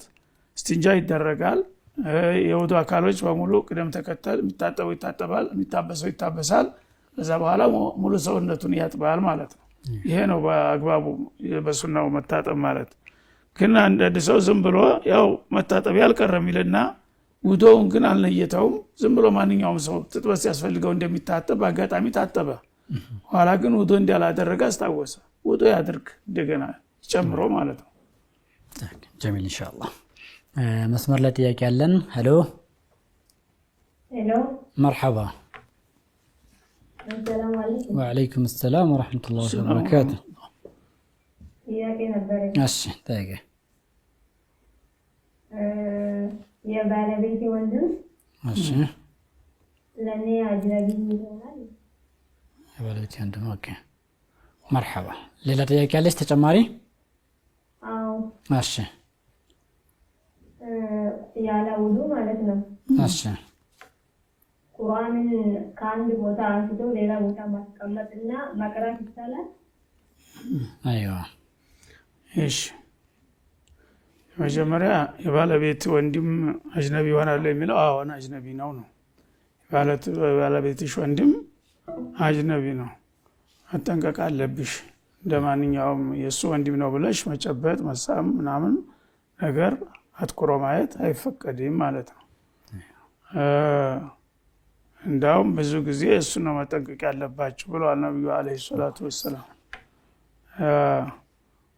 A: እስቲንጃ ይደረጋል። የውዱ አካሎች በሙሉ ቅደም ተከተል የሚታጠበው ይታጠባል፣ የሚታበሰው ይታበሳል። ከዛ በኋላ ሙሉ ሰውነቱን ያጥባል ማለት ነው። ይሄ ነው በአግባቡ በሱናው መታጠብ ማለት። ግን አንዳንድ ሰው ዝም ብሎ ያው መታጠቢያ አልቀረም ይልና ውዶውን ግን አልነየተውም። ዝም ብሎ ማንኛውም ሰው ትጥበት ሲያስፈልገው እንደሚታጠብ በአጋጣሚ ታጠበ። ኋላ ግን ውዶ እንዳላደረገ አስታወሰ። ውዶ ያድርግ እንደገና ጨምሮ ማለት ነው።
D: ጀሚል ኢንሻአላህ። መስመር ላይ ጥያቄ አለን። ሄሎ
E: ሄሎ፣
D: መርሐባ።
E: السلام عليكم።
D: وعليكم السلام ورحمة الله وبركاته።
E: ጥያቄ ነበረኝ።
D: እሺ ጠይቂ።
E: የባለቤቴ ወንድም
D: እሺ
E: ለእኔ አጅነቢ ይሆናል?
D: የባለቤቴ ወንድም። Okay መርሐባ። ሌላ ጥያቄ አለች ተጨማሪ?
E: አዎ።
D: እሺ
E: ያለ ውዱ ማለት ነው።
D: እሺ
E: ቁርአንን ከአንድ ቦታ አንስቶ ሌላ ቦታ ማስቀመጥ እና መቅራት ይቻላል?
D: አይዋ
A: እሺ መጀመሪያ የባለቤት ወንድም አጅነቢ ይሆናል የሚለው አዎን አጅነቢ ነው ነው። የባለቤትሽ ወንድም አጅነቢ ነው፣ መጠንቀቅ አለብሽ። እንደ ማንኛውም የእሱ ወንድም ነው ብለሽ መጨበጥ፣ መሳም ምናምን ነገር አትኩሮ ማየት አይፈቀድም ማለት ነው። እንዳውም ብዙ ጊዜ እሱ ነው መጠንቀቅ ያለባችሁ ብለዋል ነቢዩ ዓለይሂ ሰላቱ ወሰላም።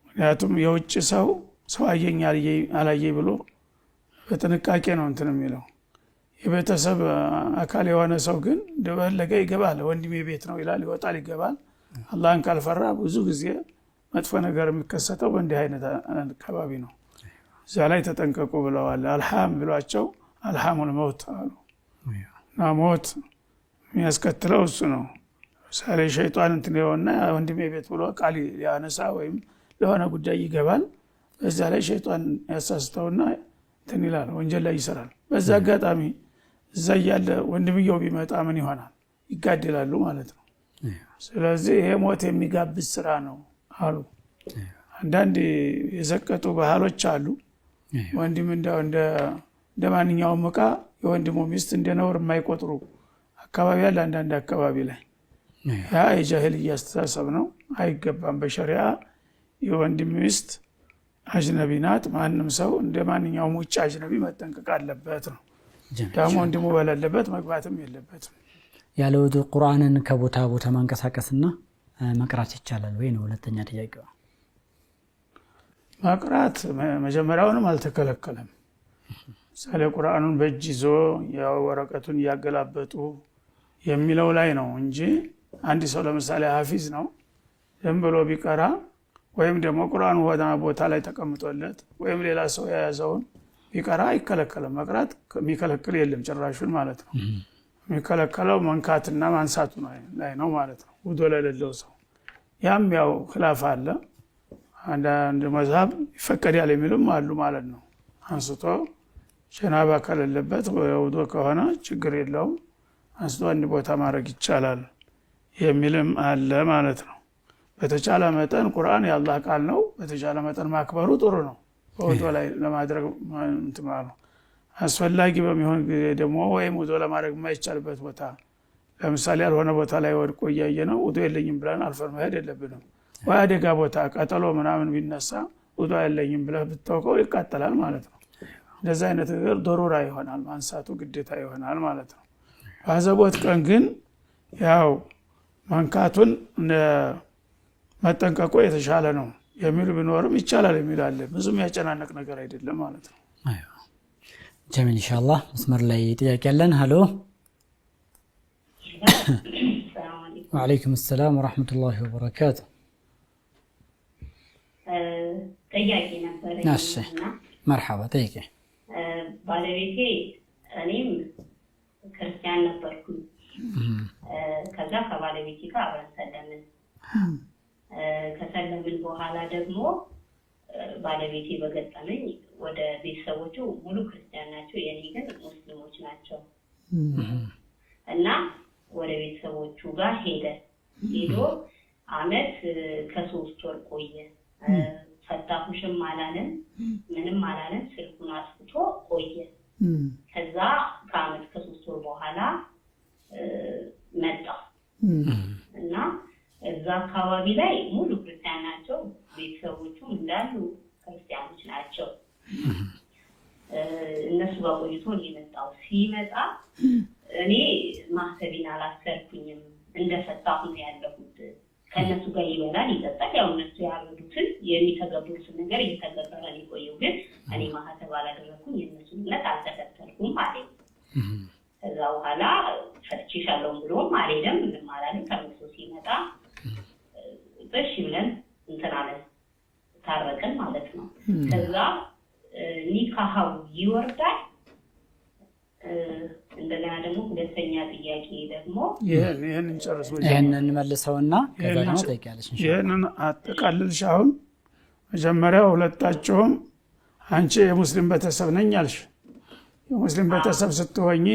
A: ምክንያቱም የውጭ ሰው ሰው አየኝ አላየኝ ብሎ በጥንቃቄ ነው እንትን የሚለው። የቤተሰብ አካል የሆነ ሰው ግን እንደፈለገ ይገባል። ወንድሜ ቤት ነው ይላል፣ ይወጣል፣ ይገባል። አላህን ካልፈራ ብዙ ጊዜ መጥፎ ነገር የሚከሰተው በእንዲህ አይነት አካባቢ ነው። እዛ ላይ ተጠንቀቁ ብለዋል። አልሃም ብሏቸው አልሃሙል መውት አሉ። እና ሞት የሚያስከትለው እሱ ነው። ለምሳሌ ሸይጣን እንትን የሆነ ወንድሜ ቤት ብሎ ቃል ሊያነሳ ወይም ለሆነ ጉዳይ ይገባል። በዛ ላይ ሸይጣን ያሳስተውና እንትን ይላል፣ ወንጀል ላይ ይሰራል። በዛ አጋጣሚ እዛ እያለ ወንድምየው ቢመጣ ምን ይሆናል? ይጋደላሉ ማለት ነው። ስለዚህ ይሄ ሞት የሚጋብዝ ስራ ነው አሉ። አንዳንድ የዘቀጡ ባህሎች አሉ። ወንድም እንደ ማንኛውም እቃ የወንድሙ ሚስት እንደ ነውር የማይቆጥሩ አካባቢ አለ። አንዳንድ አካባቢ ላይ ያ የጃሂልያ አስተሳሰብ ነው፣ አይገባም። በሸሪዓ የወንድም ሚስት አጅነቢ ናት። ማንም ሰው እንደ ማንኛውም ውጭ አጅነቢ መጠንቀቅ አለበት ነው። ደግሞ ወንድሙ በሌለበት መግባትም የለበትም።
D: ያለ ውዱ ቁርአንን ከቦታ ቦታ ማንቀሳቀስና መቅራት ይቻላል ወይ ነው ሁለተኛ ጥያቄዋ።
A: መቅራት መጀመሪያውንም አልተከለከለም። ምሳሌ ቁርአኑን በእጅ ይዞ ያው ወረቀቱን እያገላበጡ የሚለው ላይ ነው እንጂ አንድ ሰው ለምሳሌ ሀፊዝ ነው ዝም ብሎ ቢቀራ ወይም ደግሞ ቁርአኑ ሆነ ቦታ ላይ ተቀምጦለት ወይም ሌላ ሰው የያዘውን ቢቀራ አይከለከልም። መቅራት የሚከለክል የለም ጭራሹን ማለት ነው። የሚከለከለው መንካትና ማንሳቱ ላይ ነው ማለት ነው፣ ውዶ ለሌለው ሰው። ያም ያው خلاف አለ። አንዳንድ መዝሀብ ይፈቀዳል የሚሉም አሉ ማለት ነው። አንስቶ ጀናባ ከሌለበት ውዶ ከሆነ ችግር የለውም አንስቶ አንድ ቦታ ማድረግ ይቻላል የሚልም አለ ማለት ነው። በተቻለ መጠን ቁርአን የአላህ ቃል ነው። በተቻለ መጠን ማክበሩ ጥሩ ነው። በውዶ ላይ ለማድረግ እንትን ማለት ነው። አስፈላጊ በሚሆን ጊዜ ደግሞ ወይም ውዶ ለማድረግ የማይቻልበት ቦታ ለምሳሌ ያልሆነ ቦታ ላይ ወድቆ እያየ ነው ውዶ የለኝም ብለን አልፈን መሄድ የለብንም። ወይ አደጋ ቦታ ቀጠሎ ምናምን ቢነሳ ውዶ የለኝም ብለህ ብታውቀው ይቃጠላል ማለት ነው። እንደዚህ አይነት ነገር ዶሮራ ይሆናል፣ ማንሳቱ ግዴታ ይሆናል ማለት ነው። ባዘቦት ቀን ግን ያው መንካቱን መጠንቀቁ የተሻለ ነው የሚሉ ቢኖርም ይቻላል የሚል አለ። ብዙም ያጨናነቅ ነገር አይደለም ማለት ነው።
D: ጀሚል ኢንሻአላህ። መስመር ላይ ጥያቄ አለን። ሀሎ ወአለይኩም ሰላም ወራህመቱላሂ ወበረካቱ።
I: ጥያቄ ነበረኝ።
D: እሺ መርሐባ ጠይቂ።
I: ባለቤቴ እኔም ክርስቲያን ነበርኩኝ። ከዛ ከባለቤቴ ጋር አብረን ሰለምን። ከሰለምን በኋላ ደግሞ ባለቤቴ በገጠመኝ ወደ ቤተሰቦቹ ሙሉ ክርስቲያን ናቸው፣ የኔ ግን ሙስሊሞች ናቸው። እና ወደ ቤተሰቦቹ ጋር ሄደ። ሄዶ አመት ከ3 ወር ቆየ። ፈታሁሽም አላለም ምንም አላለም። ስልኩን አጥፍቶ ቆየ። ከዛ ከአመት ከ3 ወር በኋላ መጣ እና እዛ አካባቢ ላይ ሙሉ ክርስቲያን ናቸው፣ ቤተሰቦቹ እንዳሉ ክርስቲያኖች ናቸው። እነሱ ጋር ቆይቶ ነው የመጣው። ሲመጣ እኔ ማህተቤን አላሰርኩኝም እንደፈታሁ ነው ያለሁት። ከእነሱ ጋር ይበላል ይጠጣል። ያው እነሱ ያረዱትን የሚተገብሩትን ነገር እየተገበረ ነው የቆየው። ግን እኔ ማህተብ አላደረኩም፣ የእነሱን እምነት አልተከተልኩም ማለት ነው። ከዛ በኋላ ፈትቼሻለሁ ብሎም አልሄደም፣ ምንም አላለም። ተመልሶ ሲመጣ እሺ ብለን እንትን አለን፣ ታረቅን ማለት ነው። ከዛ ኒካሃው ይወርዳል። እንደገና ደግሞ ሁለተኛ ጥያቄ ደግሞ
A: ይሄንን ጨርስ፣
D: ይሄንን መልሰውና ከዛ ደግሞ ጠይቂያለሽ።
A: ይሄንን አጠቃልልሽ። አሁን መጀመሪያ ሁለታችሁም አንቺ የሙስሊም ቤተሰብ ነኝ አልሽ። የሙስሊም ቤተሰብ ስትሆኚ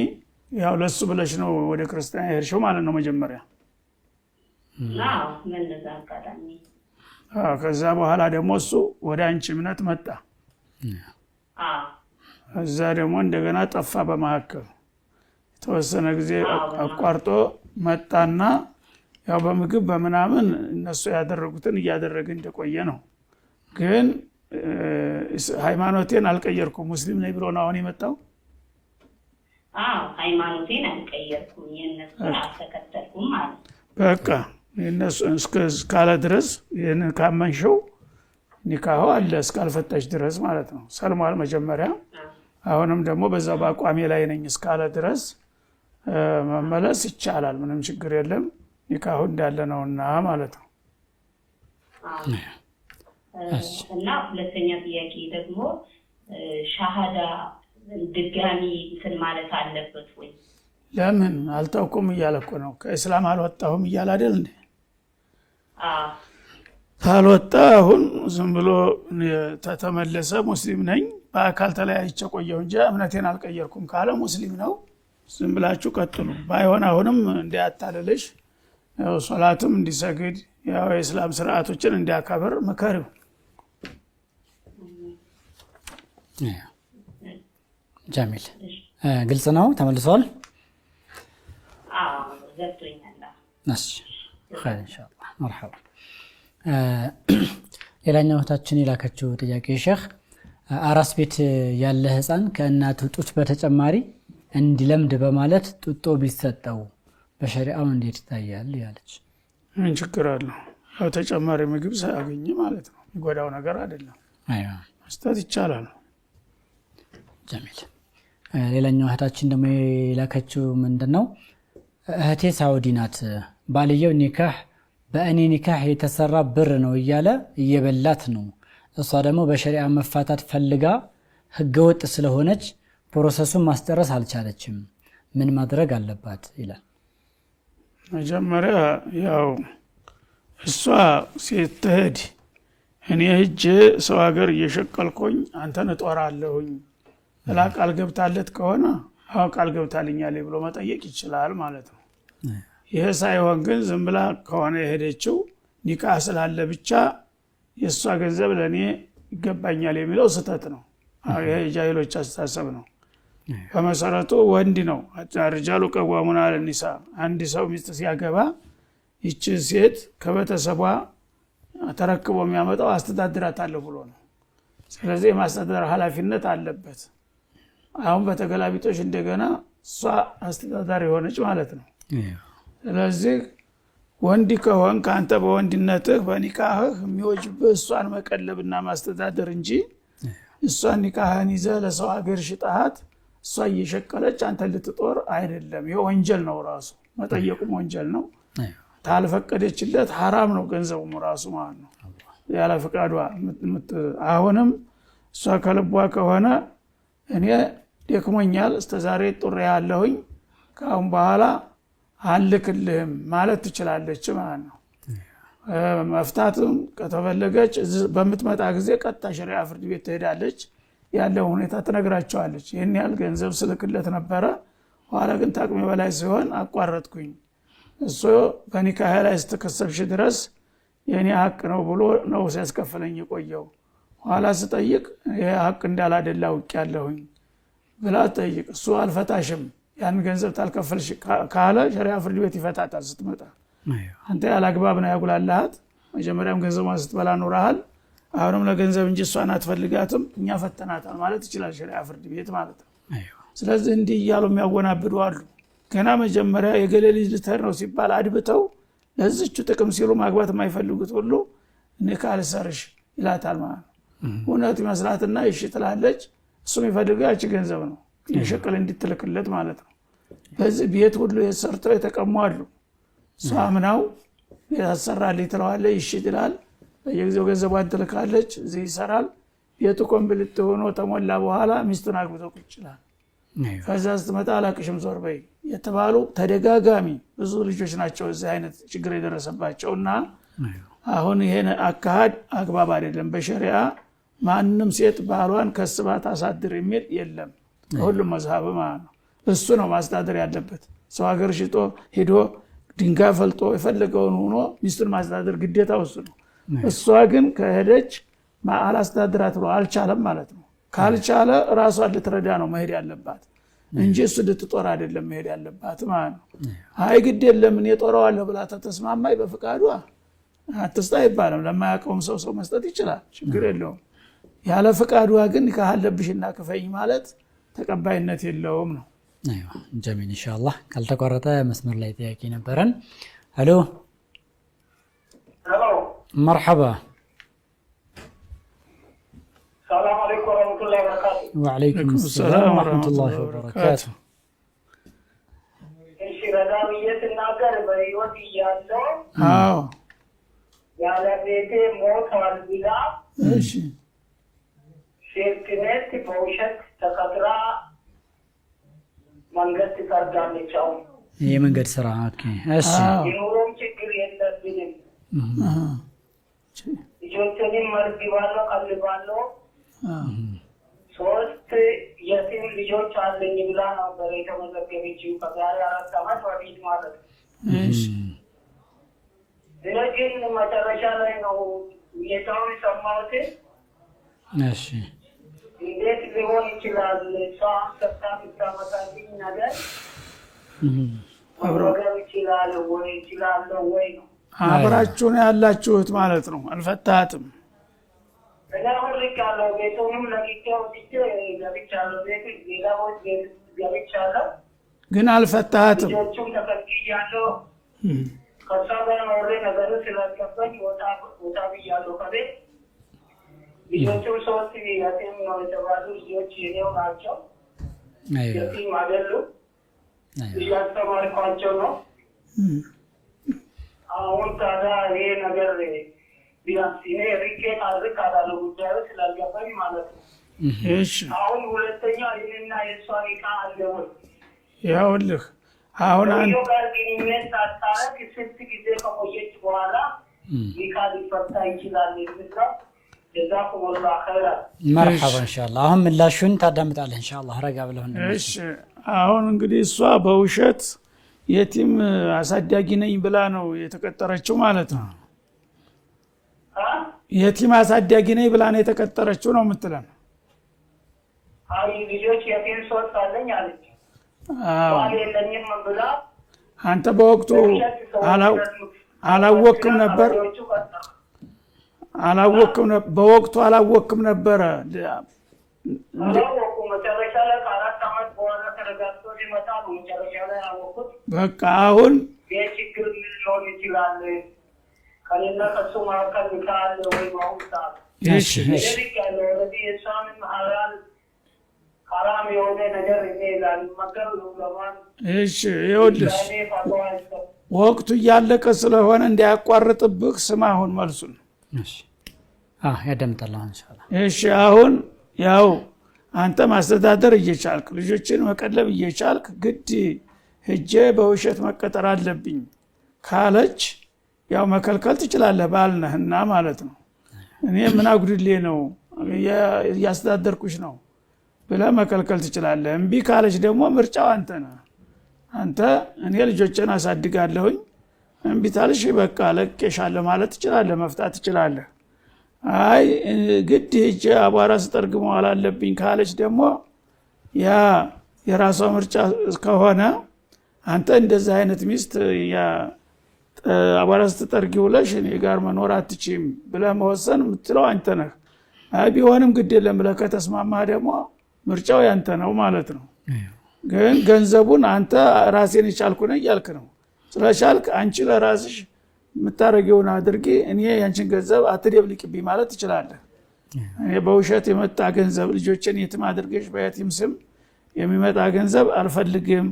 A: ያው ለሱ ብለሽ ነው ወደ ክርስቲያን የሄድሽው ማለት ነው መጀመሪያ።
I: አዎ በእንደዛ አጋጣሚ።
A: አዎ ከዛ በኋላ ደግሞ እሱ ወደ አንቺ እምነት መጣ።
I: አዎ
A: እዛ ደግሞ እንደገና ጠፋ በመካከል የተወሰነ ጊዜ አቋርጦ መጣና ያው በምግብ በምናምን እነሱ ያደረጉትን እያደረገ እንደቆየ ነው። ግን ሃይማኖቴን አልቀየርኩም ሙስሊም ነኝ ብሎ ነው አሁን የመጣው።
I: አዎ ሃይማኖቴን አልቀየርኩም የእነሱን አልተከተልኩም ማለት ነው።
A: በቃ የእነሱ እስካለ ድረስ ይሄንን ካመንሽው ኒካሁ አለ እስካልፈታሽ ድረስ ማለት ነው። ሰልሟል መጀመሪያ፣ አሁንም ደግሞ በዛው በአቋሜ ላይ ነኝ እስካለ ድረስ መመለስ ይቻላል። ምንም ችግር የለም። ኒካሁ እንዳለ ነውና ማለት ነው።
I: እና ሁለተኛ ጥያቄ ደግሞ ሻሃዳ ድጋሚ እንትን ማለት አለበት ወይ?
A: ለምን አልተውኩም እያለ እኮ ነው። ከእስላም አልወጣሁም እያለ አይደል እንዴ?
I: አዎ
A: ካልወጣ አሁን ዝም ብሎ ተተመለሰ ሙስሊም ነኝ በአካል ተለያይቼ ቆየሁ እንጂ እምነቴን አልቀየርኩም ካለ ሙስሊም ነው። ዝም ብላችሁ ቀጥሉ። ባይሆን አሁንም እንዲያታልልሽ ያው ሶላትም እንዲሰግድ ያው የእስላም ስርዓቶችን እንዲያከብር ምከሪው።
D: ጀሚል ግልጽ ነው ተመልሷል?
I: አዎ ገብቶኛል።
D: እሺ ኸይር ኢንሻአላህ መርሐባ። ሌላኛው እህታችን የላከችው ጥያቄ ሼህ አራስ ቤት ያለ ህፃን ከእናቱ ጡት በተጨማሪ እንዲለምድ በማለት ጡጦ ቢሰጠው በሸሪዓው እንዴት ይታያል ያለች።
A: ምን ችግር አለው? ያው ተጨማሪ ምግብ ሳያገኝ ማለት ነው። የሚጎዳው ነገር አይደለም። መስጠት ይቻላል።
D: ጀሚል። ሌላኛው እህታችን ደግሞ የላከችው ምንድን ነው? እህቴ ሳውዲ ናት። ባልየው ኒካህ በእኔ ኒካህ የተሰራ ብር ነው እያለ እየበላት ነው። እሷ ደግሞ በሸሪዓ መፋታት ፈልጋ ህገወጥ ስለሆነች process ኡን ማስጨረስ አልቻለችም። ምን ማድረግ አለባት ይላል።
A: መጀመሪያ ያው እሷ ስትሄድ እኔ ሂጄ ሰው ሀገር እየሸቀልኩኝ አንተን እጦራለሁኝ ብላ ቃል ገብታለት ከሆነ አዎ ቃል ገብታልኛለች ብሎ መጠየቅ ይችላል ማለት ነው። ይህ ሳይሆን ግን ዝም ብላ ከሆነ የሄደችው ኒካህ ስላለ ብቻ የእሷ ገንዘብ ለእኔ ይገባኛል የሚለው ስህተት ነው። ይሄ የጃሂሎች አስተሳሰብ ነው። በመሰረቱ ወንድ ነው الرجال قوامون على النساء። አንድ ሰው ሚስት ሲያገባ ይቺ ሴት ከቤተሰቧ ተረክቦ የሚያመጣው አስተዳድራታለሁ ብሎ ነው። ስለዚህ የማስተዳደር ኃላፊነት አለበት። አሁን በተገላቢጦሽ እንደገና እሷ አስተዳዳሪ የሆነች ማለት ነው። ስለዚህ ወንድ ከሆን ከአንተ በወንድነትህ በኒካህህ የሚወጅብህ እሷን መቀለብና ማስተዳደር እንጂ እሷን ኒካህን ይዘህ ለሰው ሀገር ሽጣሃት እሷ እየሸቀለች አንተ ልትጦር አይደለም። ይህ ወንጀል ነው፣ ራሱ መጠየቁም ወንጀል ነው። ታልፈቀደችለት ሐራም ነው ገንዘቡም ራሱ ማለት ነው፣ ያለ ፈቃዷ። አሁንም እሷ ከልቧ ከሆነ እኔ ደክሞኛል፣ እስከዛሬ ጡሬ ያለሁኝ ከአሁን በኋላ አልክልህም ማለት ትችላለች ማለት ነው። መፍታትም ከተፈለገች በምትመጣ ጊዜ ቀጥታ ሸሪዓ ፍርድ ቤት ትሄዳለች። ያለው ሁኔታ ትነግራቸዋለች። ይህን ያህል ገንዘብ ስልክለት ነበረ፣ ኋላ ግን ታቅሜ በላይ ሲሆን አቋረጥኩኝ። እሱ በኒካህ ላይ ስተከሰብሽ ድረስ የእኔ ሀቅ ነው ብሎ ነው ሲያስከፍለኝ የቆየው። ኋላ ስጠይቅ ይሄ ሀቅ እንዳላደላ አውቄያለሁኝ ብላ ጠይቅ። እሱ አልፈታሽም ያን ገንዘብ ታልከፈልሽ ካለ ሸሪዓ ፍርድ ቤት ይፈታታል። ስትመጣ አንተ ያላግባብ ነው ያጉላላሃት። መጀመሪያም ገንዘቧን ስትበላ ኖረሃል። አሁንም ለገንዘብ እንጂ እሷን አትፈልጋትም፣ እኛ ፈተናታል ማለት ይችላል ሸሪዓ ፍርድ ቤት ማለት ነው። ስለዚህ እንዲህ እያሉ የሚያወናብዱ አሉ። ገና መጀመሪያ የገሌ ልጅ ልትሄድ ነው ሲባል አድብተው ለዚቹ ጥቅም ሲሉ ማግባት የማይፈልጉት ሁሉ ኒካህ አልሰርሽ ይላታል ማለት ነው። እውነት ይመስላትና እሺ ትላለች። እሱ የሚፈልገው ያቺ ገንዘብ ነው፣ የሸቀል እንዲትልክለት ማለት ነው። በዚህ ቤት ሁሉ ሰርተው የተቀሙ አሉ። እሷ አምናው ቤት አሰራልኝ ትለዋለች፣ እሺ ትላል። በየጊዜው ገንዘቧን ትልካለች፣ እዚህ ይሰራል። ቤቱ complete ሆኖ ተሞላ በኋላ ሚስቱን አግብቶ ቁጭ ይላል። ከዛ ስትመጣ አላቅሽም ዞር በይ የተባሉ ተደጋጋሚ ብዙ ልጆች ናቸው እዚህ አይነት ችግር የደረሰባቸው። እና አሁን ይሄን አካሄድ አግባብ አይደለም። በሸሪዓ ማንም ሴት ባሏን ከስባ ታሳድር የሚል የለም፣ ሁሉም መዝሀብ ማለት ነው። እሱ ነው ማስተዳደር ያለበት። ሰው ሀገር ሽጦ ሄዶ ድንጋይ ፈልጦ የፈለገውን ሆኖ ሚስቱን ማስተዳደር ግዴታ እሱ ነው። እሷ ግን ከሄደች አላስተዳድራት ብሎ አልቻለም ማለት ነው። ካልቻለ ራሷን ልትረዳ ነው መሄድ ያለባት እንጂ እሱ ልትጦር አይደለም መሄድ ያለባት ማለት ነው። አይ ግድ የለም እኔ ጦረዋለሁ ብላ ተስማማኝ በፍቃዷ አትስጣ አይባልም። ለማያውቀውም ሰው ሰው መስጠት ይችላል፣ ችግር የለውም። ያለ ፍቃዷ ግን ኒካህ አለብሽና ክፈኝ ማለት ተቀባይነት የለውም ነው።
D: ጀሚል ኢንሻአላህ። ካልተቋረጠ መስመር ላይ ጥያቄ ነበረን። ሄሎ መርሐባ።
G: ሰላም አለይኩም ወረህመቱላሂ ወበረካቱ።
D: ወዐለይኩም ሰላም ወረህመቱላሂ ወበረካቱ።
G: እሺ ረጋ ብዬ ስናገር በህይወት እያለሁ
A: አዎ
G: ባለቤቴ ሞቷል ብላ
A: እሺ
G: ሴፍቲኔት በውሸት ተቀጥራ መንገድ ትጠርጋለች። አሁን
D: የመንገድ ስራ okay። እሺ
G: የኑሮም ችግር የለብንም። ልጆቼንም መግባለሁ፣ ቀልባለሁ። 3 የቲም ልጆች አለኝ ብላ ነበር የተመዘገበችው ከዛሬ 4 ዓመት በፊት ማለት ነው።
A: እሺ
G: እኔ ግን መጨረሻ ላይ ነው ሁኔታውን የሰማሁት።
D: እሺ
G: እንዴት ሊሆን ይችላል? እሷ ሰርታ ብታመጣልኝ ነገር መመገብ ይችላል ወይ ይችላለሁ ወይ ነው።
A: አብራችሁ ነው ያላችሁት ማለት ነው። አልፈታትም።
G: እኔ አሁን ልኬያለሁ። ቤቱንም ለቅቄ ወጥቼ ገብቻለሁ። ቤት ሌላ ቤት ገብቻለሁ።
A: ግን አልፈታትም።
G: ልጆቹም ተከልክያለሁ። ከእሷ ጋር ኖሬ ነገሩ ስላልገባኝ ወጣ ወጣ ብያለሁ ከቤት። ልጆቹም 3 የቲም ነው የተባሉ ልጆች የኔው ናቸው። የቲም አይደሉም። እያስተማርኳቸው ነው። አሁን ታዲያ ይሄ ነገር ቢያንስ እኔ ርቄ አርቅ አላለሁ ጉዳዩ ስላልገባኝ ማለት ነው።
A: እሺ
G: አሁን ሁለተኛ ይህንና የእሷን ዕቃ አለ ወይ?
A: ይኸውልህ አሁን
G: ሰውየው ጋር ግንኙነት ሳታረግ ስንት ጊዜ ከቆየች በኋላ ኒካ ሊፈታ ይችላል የሚል ነው። ጀዛኩሙላህ ኸይራን።
D: መርሐባ ኢንሻአላህ። አሁን ምላሹን ታዳምጣለህ ኢንሻአላህ ረጋ ብለህ።
A: እሺ አሁን እንግዲህ እሷ በውሸት የቲም አሳዳጊ ነኝ ብላ ነው የተቀጠረችው ማለት ነው። የቲም አሳዳጊ ነኝ ብላ ነው የተቀጠረችው ነው የምትለን።
G: አይ ልጆች የቲም 3 አለኝ አለች። ባል የለኝም ብላ
A: አንተ በወቅቱ አላወቅም ነበር። አላወቅም በወቅቱ አላወቅም ነበረ።
G: አላወኩም። መጨረሻ ላይ ከ4 ዓመት በኋላ ተረጋግቶ ሲመጣ ነው መጨረሻ ላይ አወቅኩት።
A: በቃ አሁን
G: ይህ ችግር ምን ሊሆን ይችላል? ከእኔና ከእሱ መካከል ኒካ አለ ወይ? በአሁኑ ሰዓት
A: እሺ
G: እሺ ያለው የእሷንም ሐራም የሆነ ነገር እኔ ላልመገብ ነው ለማን።
A: እሺ ይኸውልህ ወቅቱ እያለቀ ስለሆነ እንዳያቋርጥብህ ስማ አሁን መልሱን።
D: እሺ ያዳምጣል አሁን ኢንሻአላህ።
A: እሺ አሁን ያው አንተ ማስተዳደር እየቻልክ ልጆችን መቀለብ እየቻልክ ግድ ሄጄ በውሸት መቀጠር አለብኝ ካለች ያው መከልከል ትችላለህ ባልነህና ማለት ነው። እኔ ምን አጉድሌ ነው እያስተዳደርኩሽ ነው ብለህ መከልከል ትችላለህ። እምቢ ካለች ደግሞ ምርጫው አንተ ነህ። አንተ እኔ ልጆቼን አሳድጋለሁኝ እምቢ ታልሽ በቃ ለቅቄሻለሁ ማለት ትችላለህ፣ መፍታት ትችላለህ። አይ ግድ ሄጄ አቧራ ስጠርግ መዋል አለብኝ ካለች ደግሞ ያ የራሷ ምርጫ ከሆነ አንተ እንደዚህ አይነት ሚስት ያ አቧራ ስትጠርጊ ውለሽ እኔ ጋር መኖር አትችይም ብለህ መወሰን የምትለው አንተ ነህ። አይ ቢሆንም ግድ የለም ብለህ ከተስማማህ ደግሞ ምርጫው ያንተ ነው ማለት ነው። ግን ገንዘቡን አንተ ራሴን የቻልኩ ነኝ እያልክ ነው። ስለቻልክ አንቺ ለራስሽ የምታረጊውን አድርጊ፣ እኔ ያንቺን ገንዘብ አትደብልቂብኝ ማለት ትችላለህ። እኔ በውሸት የመጣ ገንዘብ ልጆችን የትም አድርገሽ በየቲም ስም የሚመጣ ገንዘብ አልፈልግም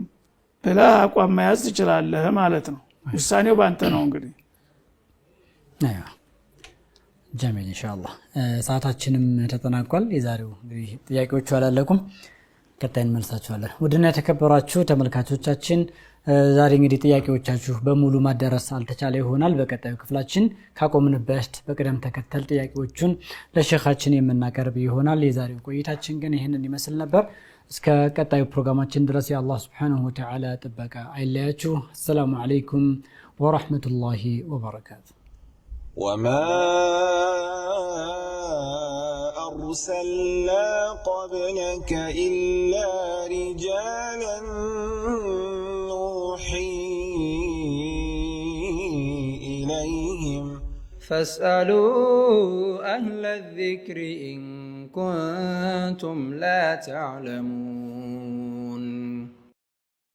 A: ብለህ አቋም መያዝ ትችላለህ ማለት ነው። ውሳኔው ባንተ ነው እንግዲህ።
D: አይዋ ጀሚል ኢንሻአላህ። ሰዓታችንም ተጠናቋል። የዛሬው እንግዲህ ጥያቄዎቹ አላለቁም፣ ቀጣይ እንመልሳቸዋለን። ውድና የተከበራችሁ ተመልካቾቻችን ዛሬ እንግዲህ ጥያቄዎቻችሁ በሙሉ ማዳረስ አልተቻለ ይሆናል። በቀጣዩ ክፍላችን ካቆምንበት በቅደም ተከተል ጥያቄዎቹን ለሼኻችን የምናቀርብ ይሆናል። የዛሬው ቆይታችን ግን ይህንን ይመስል ነበር። እስከ ቀጣዩ ፕሮግራማችን ድረስ የአላህ ሱብሓነሁ ወተዓላ ጥበቃ አይለያችሁ። አሰላሙ አለይኩም ወራህመቱላሂ ወበረካቱ።
B: وما أرسلنا قبلك إلا رجالا نوحي إليهم
C: فاسألوا أهل الذكر إن كنتم لا تعلمون.